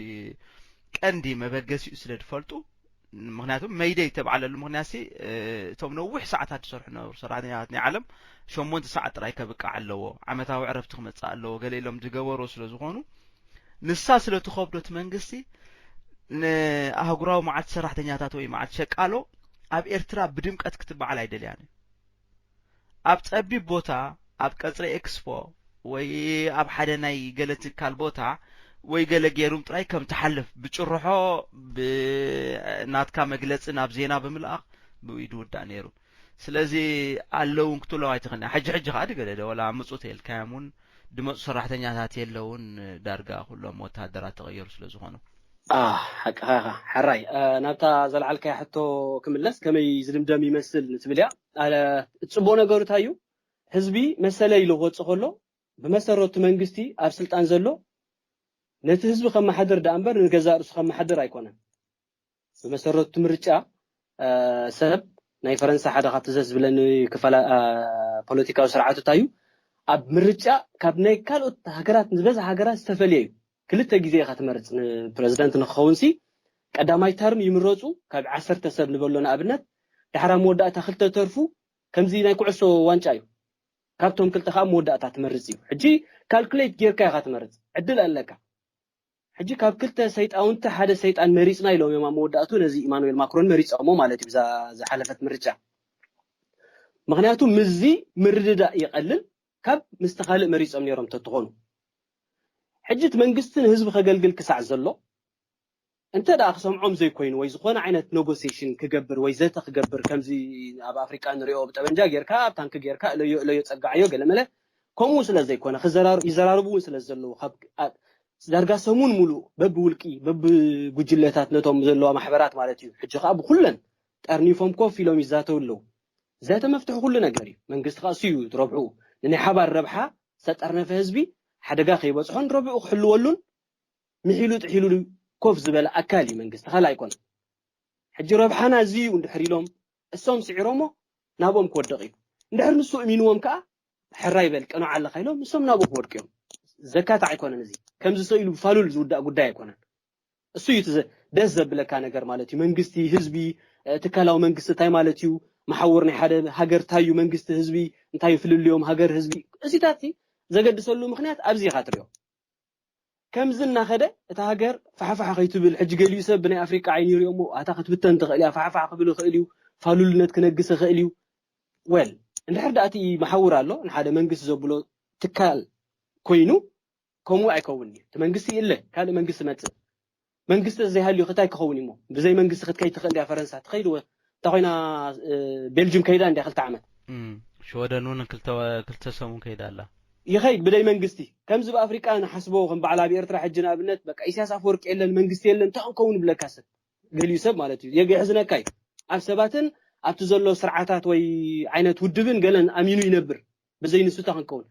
ቀንዲ መበገሲኡ ስለ ዝፈልጡ ምክንያቱ መይደይ ተባዕለሉ ምክንያት ሲ እቶም ነዊሕ ሰዓታት ዝሰርሑ ነበሩ ሰራሕተኛታት ናይ ዓለም ሸሞንተ ሰዓት ጥራይ ከብቃዕ ኣለዎ፣ ዓመታዊ ዕረፍቲ ክመፅእ ኣለዎ ገለ ኢሎም ዝገበሩ ስለ ዝኾኑ፣ ንሳ ስለ ትኸብዶ እቲ መንግስቲ ንኣህጉራዊ መዓልቲ ሰራሕተኛታት ወይ መዓልቲ ሸቃሎ ኣብ ኤርትራ ብድምቀት ክትበዓል ኣይደልያን እዩ። ኣብ ጸቢብ ቦታ፣ ኣብ ቀጽሪ ኤክስፖ ወይ ኣብ ሓደ ናይ ገለ ትካል ቦታ ወይ ገለ ገይሩም ጥራይ ከም ትሓልፍ ብጭርሖ፣ ብናትካ መግለጺ ናብ ዜና ብምልኣኽ ብኡ እዩ ዝውዳእ ነይሩ። ስለዚ ኣለውን ክትብሎም ኣይትኽእልን። ሕጂ ሕጂ ከኣ ድገደደ ወላ ምጹ ተየልካዮም እውን ድመጹ ሰራሕተኛታት የለውን። ዳርጋ ኩሎም ወተሃደራት ተቐየሩ ስለ ዝኾኑ። ሓቅኻ ኢኻ ሓራይ። ናብታ ዘልዓልካያ ሕቶ ክምለስ፣ ከመይ ዝድምደም ይመስል ንትብል እያ። እቲ ጽቡቕ ነገሩ እንታይ እዩ? ህዝቢ መሰለ ኢሉ ክወጽእ ከሎ፣ ብመሰረቱ መንግስቲ ኣብ ስልጣን ዘሎ ነቲ ህዝቢ ከመሓድር ደኣ እምበር ንገዛእ ርእሱ ከመሓድር ኣይኮነን። ብመሰረቱ ምርጫ ሰብ ናይ ፈረንሳ ሓደ ካብቲ ዘስ ዝብለኒ ክፋል ፖለቲካዊ ስርዓቱ እንታይ እዩ? ኣብ ምርጫ ካብ ናይ ካልኦት ሃገራት ዝበዝሓ ሃገራት ዝተፈልየ እዩ። ክልተ ግዜ ኢኻ ትመርጽ ንፕረዚደንት ንክኸውን ሲ ቀዳማይ ተርም ይምረጹ ካብ ዓሰርተ ሰብ ንበሎ ንኣብነት፣ ድሕራ መወዳእታ ክልተ ተርፉ ከምዚ ናይ ኩዕሶ ዋንጫ እዩ። ካብቶም ክልተ ከዓ መወዳእታ ትመርጽ እዩ። ሕጂ ካልኩሌት ጌርካ ኢኻ ትመርጽ፣ ዕድል ኣለካ። ሕጂ ካብ ክልተ ሰይጣውንቲ ሓደ ሰይጣን መሪጽና ኢሎም እዮም ኣብ መወዳእቱ ነዚ ኢማኑኤል ማክሮን መሪጾሞ ማለት እዩ ብዛ ዝሓለፈት ምርጫ። ምክንያቱ ምስዚ ምርድዳእ ይቐልል ካብ ምስቲ ካልእ መሪጾም ነይሮም ተትኾኑ። ሕጂ እቲ መንግስቲ ንህዝቢ ከገልግል ክሳዕ ዘሎ እንተ ደኣ ክሰምዖም ዘይኮይኑ ወይ ዝኾነ ዓይነት ኔጎሲሽን ክገብር ወይ ዘተ ክገብር ከምዚ ኣብ ኣፍሪቃ ንሪኦ ብጠበንጃ ጌርካ ኣብ ታንኪ ጌርካ እለዮ እለዮ ጸጋዓዮ ገለመለ ከምኡ ስለ ዘይኮነ ክዘራር ይዘራርቡ እውን ስለ ዘለዉ ካብ ዳርጋ ሰሙን ሙሉእ በብውልቂ በብጉጅለታት ነቶም ዘለዋ ማሕበራት ማለት እዩ ሕጂ ከዓ ብኩለን ጠርኒፎም ኮፍ ኢሎም ይዛተው ኣለዉ። ዘተ መፍትሒ ኩሉ ነገር እዩ። መንግስቲ ከዓ እሱ እዩ ረብሑ ንናይ ሓባር ረብሓ ዝተጠርነፈ ህዝቢ ሓደጋ ከይበፅሖን ረብኡ ክሕልወሉን ምሒሉ ጥሒሉ ኮፍ ዝበለ ኣካል እዩ መንግስቲ ካልእ ኣይኮነን። ሕጂ ረብሓና እዚ እዩ እንድሕር ኢሎም እሶም ስዒሮሞ ናብኦም ክወድቕ እዩ። እንድሕር ንሱ እሚንዎም ከዓ ሕራይ በል ቅኑዕ ኣለካ ኢሎም እሶም ናብኡ ክወድቁ እዮም። ዘካትዕ ኣይኮነን። እዚ ከምዚ ሰኢሉ ብፋሉል ዝውዳእ ጉዳይ ኣይኮነን። እሱ እዩ ደስ ዘብለካ ነገር ማለት እዩ። መንግስቲ ህዝቢ ትካላዊ መንግስቲ እንታይ ማለት እዩ? መሓውር ናይ ሓደ ሃገር እንታይ እዩ? መንግስቲ ህዝቢ እንታይ እዩ ፍልልዮም? ሃገር ህዝቢ እዚታት ዘገድሰሉ ምክንያት ኣብዚ ኢኻ ትሪኦ። ከምዚ እናኸደ እታ ሃገር ፋሕፋሕ ከይትብል ሕጂ ገሊኡ ሰብ ብናይ ኣፍሪቃ ዓይኒ ይሪኦሞ ኣታ ክትብተን ትኽእል እያ ፋሕፋሕ ክብል ይኽእል እዩ ፋሉልነት ክነግስ ይኽእል እዩ። ወል እንድሕር ደኣ እቲ መሓውር ኣሎ ንሓደ መንግስቲ ዘብሎ ትካል ኮይኑ ከምኡ ኣይከውን እዩ። እቲ መንግስቲ ይእለ ካልእ መንግስቲ መጽእ መንግስቲ ዘይሃልዩ ክታይ ክኸውን እሞ ብዘይ መንግስቲ ክትከይ ትኽእል እያ ፈረንሳ ትኸይድ ወ እንታ ኮይና ቤልጅም ከይዳ እንዲያ ክልተ ዓመት ሽወደን እውን ክልተ ሰሙን ከይዳ ኣላ። ይኸይድ ብደይ መንግስቲ ከምዚ ብኣፍሪቃ ንሓስቦ ከም በዓል ኣብ ኤርትራ ሕጂ ንኣብነት በቃ ኢሳያስ ኣፈወርቂ የለን መንግስቲ የለን እንታይ ክንከውን ብለካ ሰብ ገሊዩ ሰብ ማለት እዩ የሕዝነካ እዩ። ኣብ ሰባትን ኣብቲ ዘሎ ስርዓታት ወይ ዓይነት ውድብን ገለን ኣሚኑ ይነብር ብዘይ ንሱ እንታይ ክንከውን።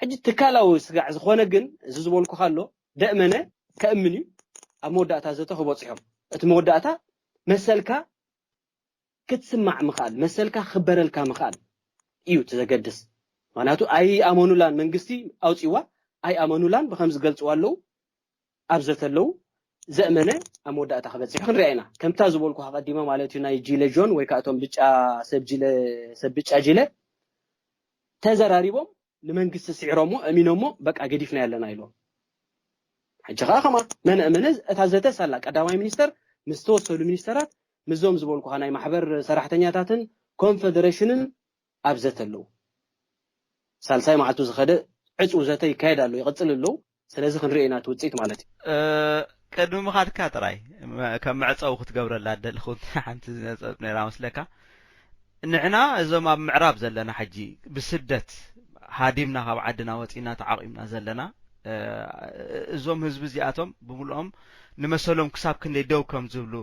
ሕጂ ትካላዊ ስጋዕ ዝኾነ ግን እዚ ዝበልኩኻ ኣሎ ደእመነ ከእምን እዩ። ኣብ መወዳእታ ዘተ ክበፅሖም እቲ መወዳእታ መሰልካ ክትስማዕ ምኽኣል መሰልካ ክበረልካ ምኽኣል እዩ እቲ ዘገድስ። ምክንያቱ ኣይኣመኑላን መንግስቲ ኣውፂዋ ኣይኣመኑላን ብከም ዝገልፅዋ ኣለዉ ኣብ ዘተ ኣለዉ ዘእመነ ኣብ መወዳእታ ክበፅሑ ክንሪኣ ኢና። ከምታ ዝበልኩ ከቀዲመ ማለት እዩ ናይ ጂለ ጆን ወይ ከዓ እቶም ብጫ ሰብ ጂለ ሰብ ብጫ ጂለ ተዘራሪቦም ንመንግስቲ ስዒሮሞ እሚኖሞ በቃ ገዲፍና ያለና ኢሎም። ሕጂ ከዓ ከማ መን እምነ እታ ዘተ ሳላ ቀዳማይ ሚኒስተር ምስ ተወሰኑ ሚኒስተራት ምስዞም ዝበልኩካ ናይ ማሕበር ሰራሕተኛታትን ኮንፈደሬሽንን ኣብ ዘተ ኣለዉ። ሳልሳይ መዓልቱ ዝኸደ ዕፁ ዘተ ይካየድ ኣሎ ይቕፅል ኣለዉ። ስለዚ ክንሪኦ ኢና እቲ ውፅኢት ማለት እዩ። ቅድሚ ምኻድካ ጥራይ ከም መዕፀዊ ክትገብረላ ደልኹ ሓንቲ ነፀብ ነራ መስለካ። ንሕና እዞም ኣብ ምዕራብ ዘለና ሕጂ ብስደት ሃዲምና ካብ ዓድና ወፂና ተዓቂብና ዘለና እዞም ህዝቢ እዚኣቶም ብምልኦም ንመሰሎም ክሳብ ክንደይ ደው ከም ዝብሉ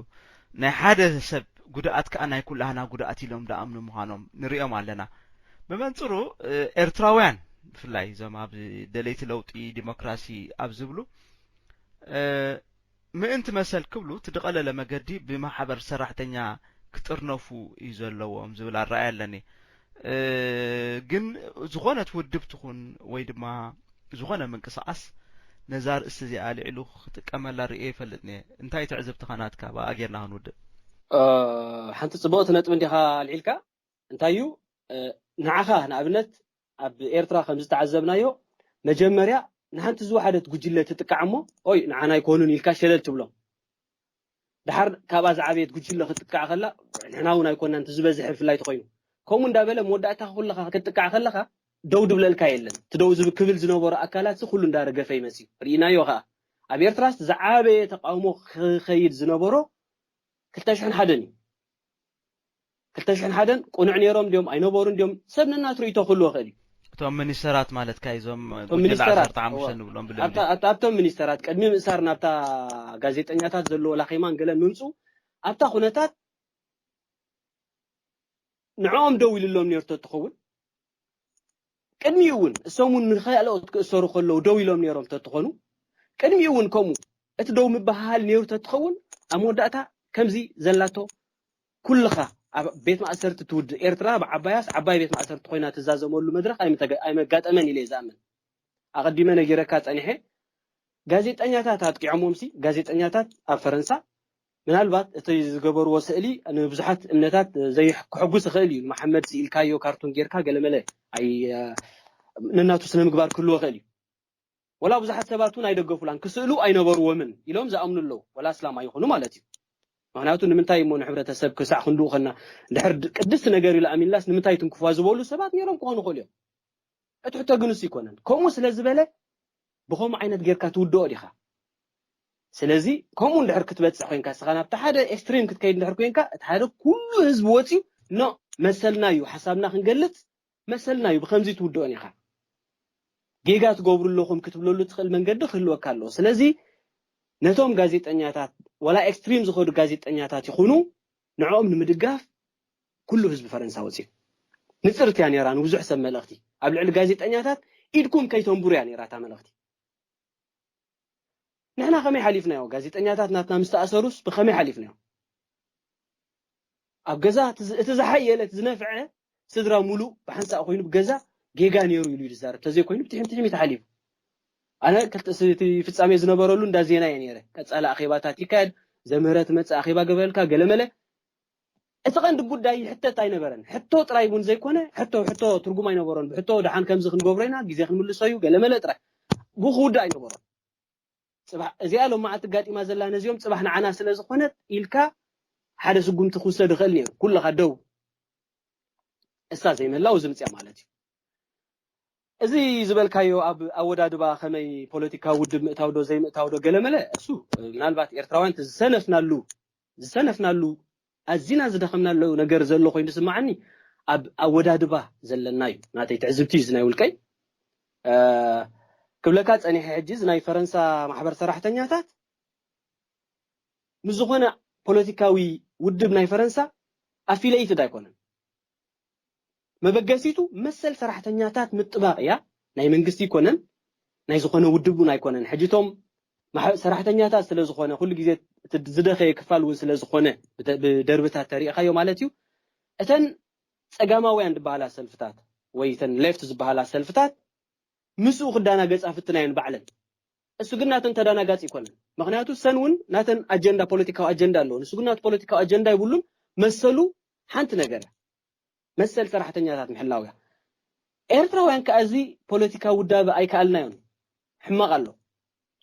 ናይ ሓደ ሰብ ጉድኣት ከዓ ናይ ኩላህና ጉድኣት ኢሎም ደኣምኑ ምዃኖም ንሪኦም ኣለና። ብመንፅሩ ኤርትራውያን ብፍላይ እዞም ኣብ ደለይቲ ለውጢ ዲሞክራሲ ኣብ ዝብሉ ምእንቲ መሰል ክብሉ እቲ ድቐለለ መገዲ ብማሕበር ሰራሕተኛ ክጥርነፉ እዩ ዘለዎም ዝብል ኣረኣያ ኣለኒ። ግን ዝኾነት ውድብ ትኹን ወይ ድማ ዝኾነ ምንቅስቃስ ነዛ ርእስቲ እዚኣ ልዕሉ ክጥቀመላ ርእየ ይፈልጥኒ። እንታይ ትዕዝብትኻ ናትካ ብኣ ጌርና ክንውድእ? ሓንቲ ፅቡቕቲ ነጥቢ እንዲኻ ኣልዒልካ። እንታይ እዩ ንዓኻ ንኣብነት ኣብ ኤርትራ ከም ዝተዓዘብናዮ፣ መጀመርያ ንሓንቲ ዝወሓደት ጉጅለ ትጥቃዕ እሞ፣ ኦይ ንዓና ኣይኮኑን ኢልካ ሸለል ትብሎም። ድሓር ካብኣ ዝዓበየት ጉጅለ ክትጥቃዕ ከላ፣ ንሕና እውን ኣይኮናን እቲ ዝበዝሕ ብፍላይ ተኮይኑ፣ ከምኡ እንዳበለ መወዳእታ ኩልኻ ክትጥቃዕ ከለኻ ደው ድብለልካ የለን። እቲ ደው ዝብ ክብል ዝነበሮ ኣካላት ኩሉ እንዳረገፈ ይመጽእ። ርኢናዮ ከኣ ኣብ ኤርትራስ ዝዓበየ ተቃውሞ ክኸይድ ዝነበሮ ክልተ ሽሕን ሓደን እዩ። ክልተ ሽሕን ሓደን ቅኑዕ ነይሮም ድዮም ኣይነበሩን ድዮም ሰብ ነናቱ ርእይቶ ክህልዎ ይኽእል እዩ። እቶም ሚኒስተራት ማለትካ እዞም እቶም ጉጅለ ሚኒስተራት፣ ዓሰርተ ሓሙሽተ እወ። ንብሎም ብልምዲ ኣብታ- ኣብታ- ኣብቶም ሚኒስተራት ቅድሚ ምእሳር ናብታ ጋዜጠኛታት ዘለዎ ላኼማን ገለን ምምፁ ኣብታ ኩነታት ንዕኦም ደው ኢሉሎም ነይሩ ተትኸውን ቅድሚኡ እውን እሶም እውን ንካልኦት ክእሰሩ ከለዉ ደው ኢሎም ነይሮም ተትኾኑ ቅድሚኡ እውን ከምኡ እቲ ደው ምበሃሃል ነይሩ ተትኸውን ኣብ መወዳእታ ከምዚ ዘላቶ ኩልኻ ኣብ ቤት ማእሰርቲ ትውድእ ኤርትራ ብዓባያስ ዓባይ ቤት ማእሰርቲ ኮይና ትዛዘመሉ መድረኽ ኣይምተገ- ኣይመጋጠመን ኢለ እየ ዝኣምን። ኣቐዲመ ነጊረካ ጸኒሐ። ጋዜጠኛታት ኣጥቂዖሞምሲ ጋዜጠኛታት ኣብ ፈረንሳ ምናልባት እቲ ዝገበርዎ ስእሊ ንብዙሓት እምነታት ዘይክሕጉስ ይኽእል እዩ። ንመሓመድ ስኢልካዮ ካርቱን ጌርካ ገለመለ ኣይ ነናቱ ስነ ምግባር ክህልዎ ይኽእል እዩ። ወላ ብዙሓት ሰባት እውን ኣይደገፉላን ክስእሉ ኣይነበርዎምን ኢሎም ዝኣምኑ ኣለዉ። ወላ እስላም ኣይኹኑ ማለት እዩ። ምክንያቱ ንምንታይ እሞ ንሕብረተሰብ ክሳዕ ክንድኡ ከና ድሕር ቅድስቲ ነገር ኢሉ ኣሚንላስ ንምንታይ ትንክፏ ዝበሉ ሰባት ነይሮም ክኾኑ ይኽእሉ እዮም። እቲ ሕቶ ግን እሱ ይኮነን። ከምኡ ስለ ዝበለ ብኸምኡ ዓይነት ጌርካ ትውድኦ ዲኻ? ስለዚ ከምኡ እንድሕር ክትበፅሕ ኮይንካ እስኻ ናብቲ ሓደ ኤክስትሪም ክትከይድ እንድሕር ኮይንካ እቲ ሓደ ኩሉ ህዝቢ ወፂኡ ኖ መሰልና እዩ ሓሳብና ክንገልፅ መሰልና እዩ ብከምዚ ትውድኦን ኢኻ። ጌጋ ትገብሩ ኣለኹም ክትብለሉ ትኽእል መንገዲ ክህልወካ ኣለዎ። ስለዚ ነቶም ጋዜጠኛታት ዋላ ኤክስትሪም ዝኸዱ ጋዜጠኛታት ይኹኑ ንዕኦም ንምድጋፍ ኩሉ ህዝቢ ፈረንሳ ወፂኡ። ንፅርቲ እያ ነይራ ንብዙሕ ሰብ መልእኽቲ ኣብ ልዕሊ ጋዜጠኛታት ኢድኩም ከይተንብሩ እያ ነይራ እታ መልእኽቲ። ንሕና ከመይ ሓሊፍናዮ? ጋዜጠኛታት ናትና ምስ ተኣሰሩስ ብኸመይ ሓሊፍናዮ? ኣብ ገዛ እቲ ዝ- እቲ ዝሓየለ እቲ ዝነፍዐ ስድራ ሙሉእ ብሓንሳእ ኮይኑ ብገዛ ጌጋ ነይሩ ኢሉ እዩ ዝዛረብ። ተዘይኮይኑ ብትሕም ትሕም እዩ ተሓሊፉ። ኣነ ክልተ ስ- እቲ ፍጻሜ ዝነበረሉ እንዳ ዜና እየ ነይረ። ቀጻሊ ኣኼባታት ይካየድ፣ ዘምህረ ትመጽእ ኣኼባ ገበረልካ ገለመለ። እቲ ቀንዲ ጉዳይ ይሕተት ኣይነበረን። ሕቶ ጥራይ እውን ዘይኮነ ሕቶ ሕቶ ትርጉም ኣይነበሮን። ብሕቶ ደሓን ከምዚ ክንገብሮ ኢና ግዜ ክንምልሶ እዩ ገለመለ ጥራይ ብክውዳእ ኣይነበሮን። ፅባሕ እዚኣ ሎም መዓልቲ ጋጢማ ዘላ ነዚኦም ፅባሕ ንዓና ስለ ዝኾነት ኢልካ ሓደ ስጉምቲ ክውሰድ ይኽእል ነይሩ። ኩልኻ ደው እሳ ዘይመላው ዝምፅያ ማለት እዩ። እዚ ዝበልካዮ ኣብ ኣወዳድባ ከመይ ፖለቲካዊ ውድብ ምእታው ዶ ዘይምእታው ዶ ገለመለ እሱ ምናልባት ኤርትራውያን ዝሰነፍናሉ ዝሰነፍናሉ ኣዚና ዝደኸምናሉ ነገር ዘሎ ኮይኑ ዝስማዓኒ ኣብ ኣወዳድባ ዘለና እዩ። ናተይ ትዕዝብቲ እዩ ናይ ውልቀይ ክብለካ ጸኒሐ። ሕጂ ናይ ፈረንሳ ማሕበር ሰራሕተኛታት ምስ ዝኾነ ፖለቲካዊ ውድብ ናይ ፈረንሳ ኣፊለይትድ ኣይኮነን። መበገሲቱ መሰል ሰራሕተኛታት ምጥባቕ እያ። ናይ መንግስቲ ኣይኮነን፣ ናይ ዝኾነ ውድብ እውን ኣይኮነን። ሕጂ እቶም ሰራሕተኛታት ስለ ዝኾነ ኩሉ ግዜ ዝደኸየ ክፋል እውን ስለ ዝኾነ ብደርብታት ተሪእኻዮ ማለት እዩ። እተን ጸጋማውያን ዝበሃላ ሰልፍታት ወይ እተን ሌፍት ዝበሃላ ሰልፍታት ምስኡ ክዳናገጻ ፍትና እየን ባዕለን። እሱ ግን ናተን ተዳናጋጺ ኣይኮነን። ምክንያቱ ሰን እውን ናተን ኣጀንዳ ፖለቲካዊ ኣጀንዳ ኣለዎ። ንሱ ግን ናቱ ፖለቲካዊ ኣጀንዳ ይብሉን መሰሉ ሓንቲ ነገር እያ። መሰል ሰራሕተኛታት ምሕላው እያ። ኤርትራውያን ከኣ እዚ ፖለቲካዊ ውዳበ ኣይከኣልናዮን። ሕማቕ ኣሎ።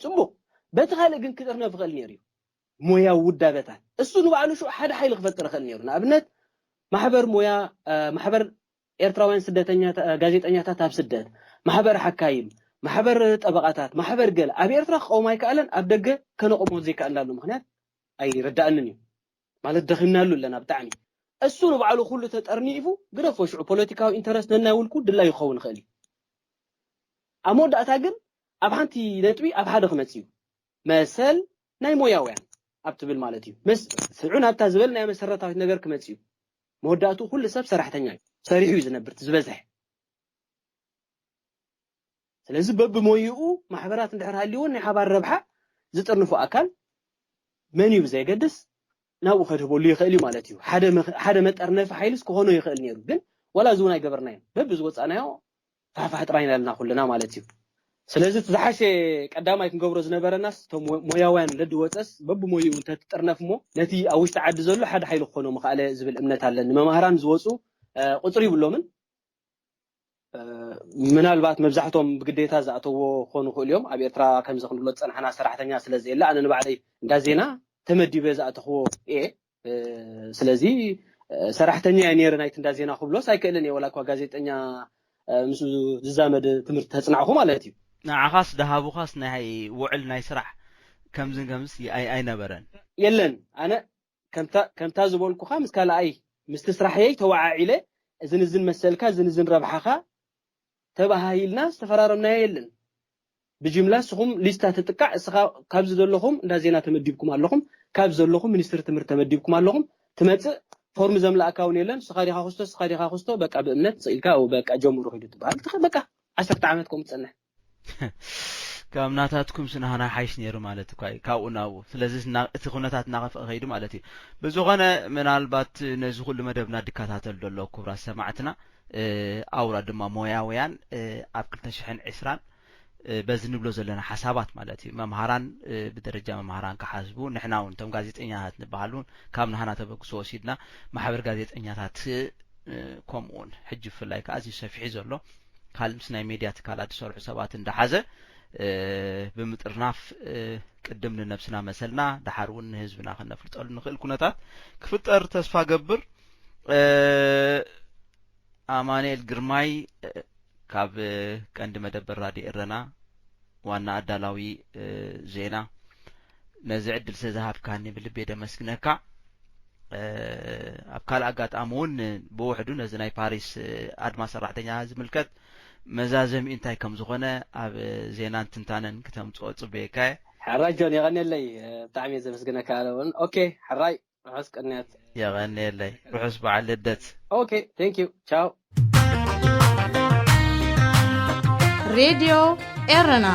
ጽቡቕ። በቲ ካልእ ግን ክጥርነፍ ይኽእል ነይሩ እዩ። ሞያዊ ውዳበታት። እሱ ንባዕሉ ሽዑ ሓደ ሓይሊ ክፈጥር ይኽእል ነይሩ። ንኣብነት ማሕበር ሞያ ማሕበር ኤርትራውያን ስደተኛታት ጋዜጠኛታት ኣብ ስደት፣ ማሕበር ሓካይም፣ ማሕበር ጠበቓታት፣ ማሕበር ገለ ኣብ ኤርትራ ክቐውም ኣይከኣለን። ኣብ ደገ ከነቐሞ ዘይከኣልናሉ ምኽንያት ኣይርዳእንን እዩ። ማለት ደኺምናሉ ኣለና ብጣዕሚ። እሱ ንባዕሉ ኩሉ ተጠርኒፉ ግደፎ ሽዑ ፖለቲካዊ ኢንተረስት ነናይ ውልቁ ድላይ ክኸውን ይኽእል እዩ። ኣብ መወዳእታ ግን ኣብ ሓንቲ ነጥቢ ኣብ ሓደ ክመጽእ እዩ። መሰል ናይ ሞያውያን ኣብ ትብል ማለት እዩ። መስ ስዑ ናብታ ዝበልናዮ መሰረታዊት ነገር ክመጽእ እዩ። መወዳእትኡ ኩሉ ሰብ ሰራሕተኛ እዩ። ሰሪሑ እዩ ዝነብር እቲ ዝበዝሐ። ስለዚ በብሞይኡ ማሕበራት እንድሕር ሃልይዎ ናይ ሓባር ረብሓ ዝጥርንፎ ኣካል መን እዩ ብዘየገድስ ናብኡ ከድህበሉ ይኽእል እዩ ማለት እዩ። ሓደ መጠርነፊ ሓይልስ ክኾኖ ይኽእል ነይሩ፣ ግን ዋላ እዚ እውን ኣይገበርናዮን። በቢ ዝወፃእናዮ ፋሕፋሕ ጥራይ ኢና ኩልና ማለት እዩ። ስለዚ እቲ ዝሓሸ ቀዳማይ ክንገብሮ ዝነበረናስ እቶም ሞያውያን ለዲ ወፀስ በብሞይኡ እንተትጥርነፍ እሞ ነቲ ኣብ ውሽጢ ዓዲ ዘሎ ሓደ ሓይሊ ክኾኖ ምኽኣለ ዝብል እምነት ኣለኒ። መማህራን ዝወፁ ቁፅሪ ይብሎምን። ምናልባት መብዛሕቶም ብግዴታ ዝኣተዎ ክኾኑ ይኽእሉ እዮም። ኣብ ኤርትራ ከምዚ ክንብሎ ዝፀናሕና ሰራሕተኛ ስለ ዘየለ ኣነ ንባዕለይ እንዳ ዜና ተመዲበ ዝኣተኽዎ እየ። ስለዚ ሰራሕተኛ እየ ነይረ ናይቲ እንዳ ዜና ክብሎስ ኣይክእልን እየ። ዋላ እኳ ጋዜጠኛ ምስ ዝዛመድ ትምህርቲ ተፅናዕኹ ማለት እዩ። ንዓኻስ ደሃቡኻስ ናይ ውዕል ናይ ስራሕ ከምዝን ከምዝ ኣይነበረን። የለን ኣነ ከምታ ዝበልኩኻ ምስ ካልኣይ ምስቲ ስራሕየይ ተወዓዒለ እዝን እዝን መሰልካ እዝን እዝን ረብሓኻ ተባሃሂልና ዝተፈራረምናዮ የለን። ብጅምላ እስኹም ሊስታ ትጥቃዕ እስኻ ካብዚ ዘለኹም እንዳ ዜና ተመዲብኩም ኣለኹም ካብ ዘለኹም ሚኒስትሪ ትምህርቲ ተመዲብኩም ኣለኹም ትመፅእ ፎርም ዘምላእካ እውን የለን። ስኻ ዲኻ ክስቶ ስኻ ዲኻ ክስቶ በቃ ብእምነት ስኢልካ በቃ ጀምሩ ኪዱ ትበሃል በቃ ዓሰርተ ዓመት ከምኡ ትፀንሕ። ካብ ናታትኩም ስናህና ሓይሽ ነይሩ ማለት እኳ እዩ ካብኡ ናብኡ። ስለዚ እቲ ኩነታት እናኸፍአ ከይዱ ማለት እዩ። ብዝኾነ ምናልባት ነዚ ኩሉ መደብና ድከታተል ዘሎ ክቡራት ሰማዕትና ኣውራ ድማ ሞያውያን ኣብ ክልተ ሽሕን ዕስራን በዚ ንብሎ ዘለና ሓሳባት ማለት እዩ መምሃራን ብደረጃ መምሃራን ክሓስቡ ንሕና እውን እቶም ጋዜጠኛታት ንበሃል እውን ካብ ናህና ተበግሶ ወሲድና ማሕበር ጋዜጠኛታት ከምኡውን ሕጂ ብፍላይ ከዓ እዚ ሰፊሒ ዘሎ ካልእ ምስ ናይ ሜድያ ትካላት ዝሰርሑ ሰባት እንዳሓዘ ብምጥርናፍ ቅድም ንነብስና መሰልና ደሓር እውን ንህዝብና ከነፍልጠሉ ንኽእል ኩነታት ክፍጠር ተስፋ ገብር። ኣማኑኤል ግርማይ ካብ ቀንዲ መደበር ራድዮ ኤረና ዋና ኣዳላዊ ዜና ነዚ ዕድል ስለዝሃብካኒ ብልቢ የደመስግነካ። ኣብ ካልእ ኣጋጣሚ እውን ብውሕዱ ነዚ ናይ ፓሪስ ኣድማ ሰራሕተኛ ዝምልከት መዛዘሚኡ እንታይ ከም ዝኾነ ኣብ ዜናን ትንታነን ክተምፅኦ ፅበየካ እየ። ሕራይ ጆን የቐንየለይ። ብጣዕሚ እየ ዘመስግነካ ኣነ እውን። ኦኬ ሕራይ ርሑስ ቅንያት። የቐንየለይ። ርሑስ በዓል ልደት። ኦኬ thank you ቻው። ሬድዮ ኤረና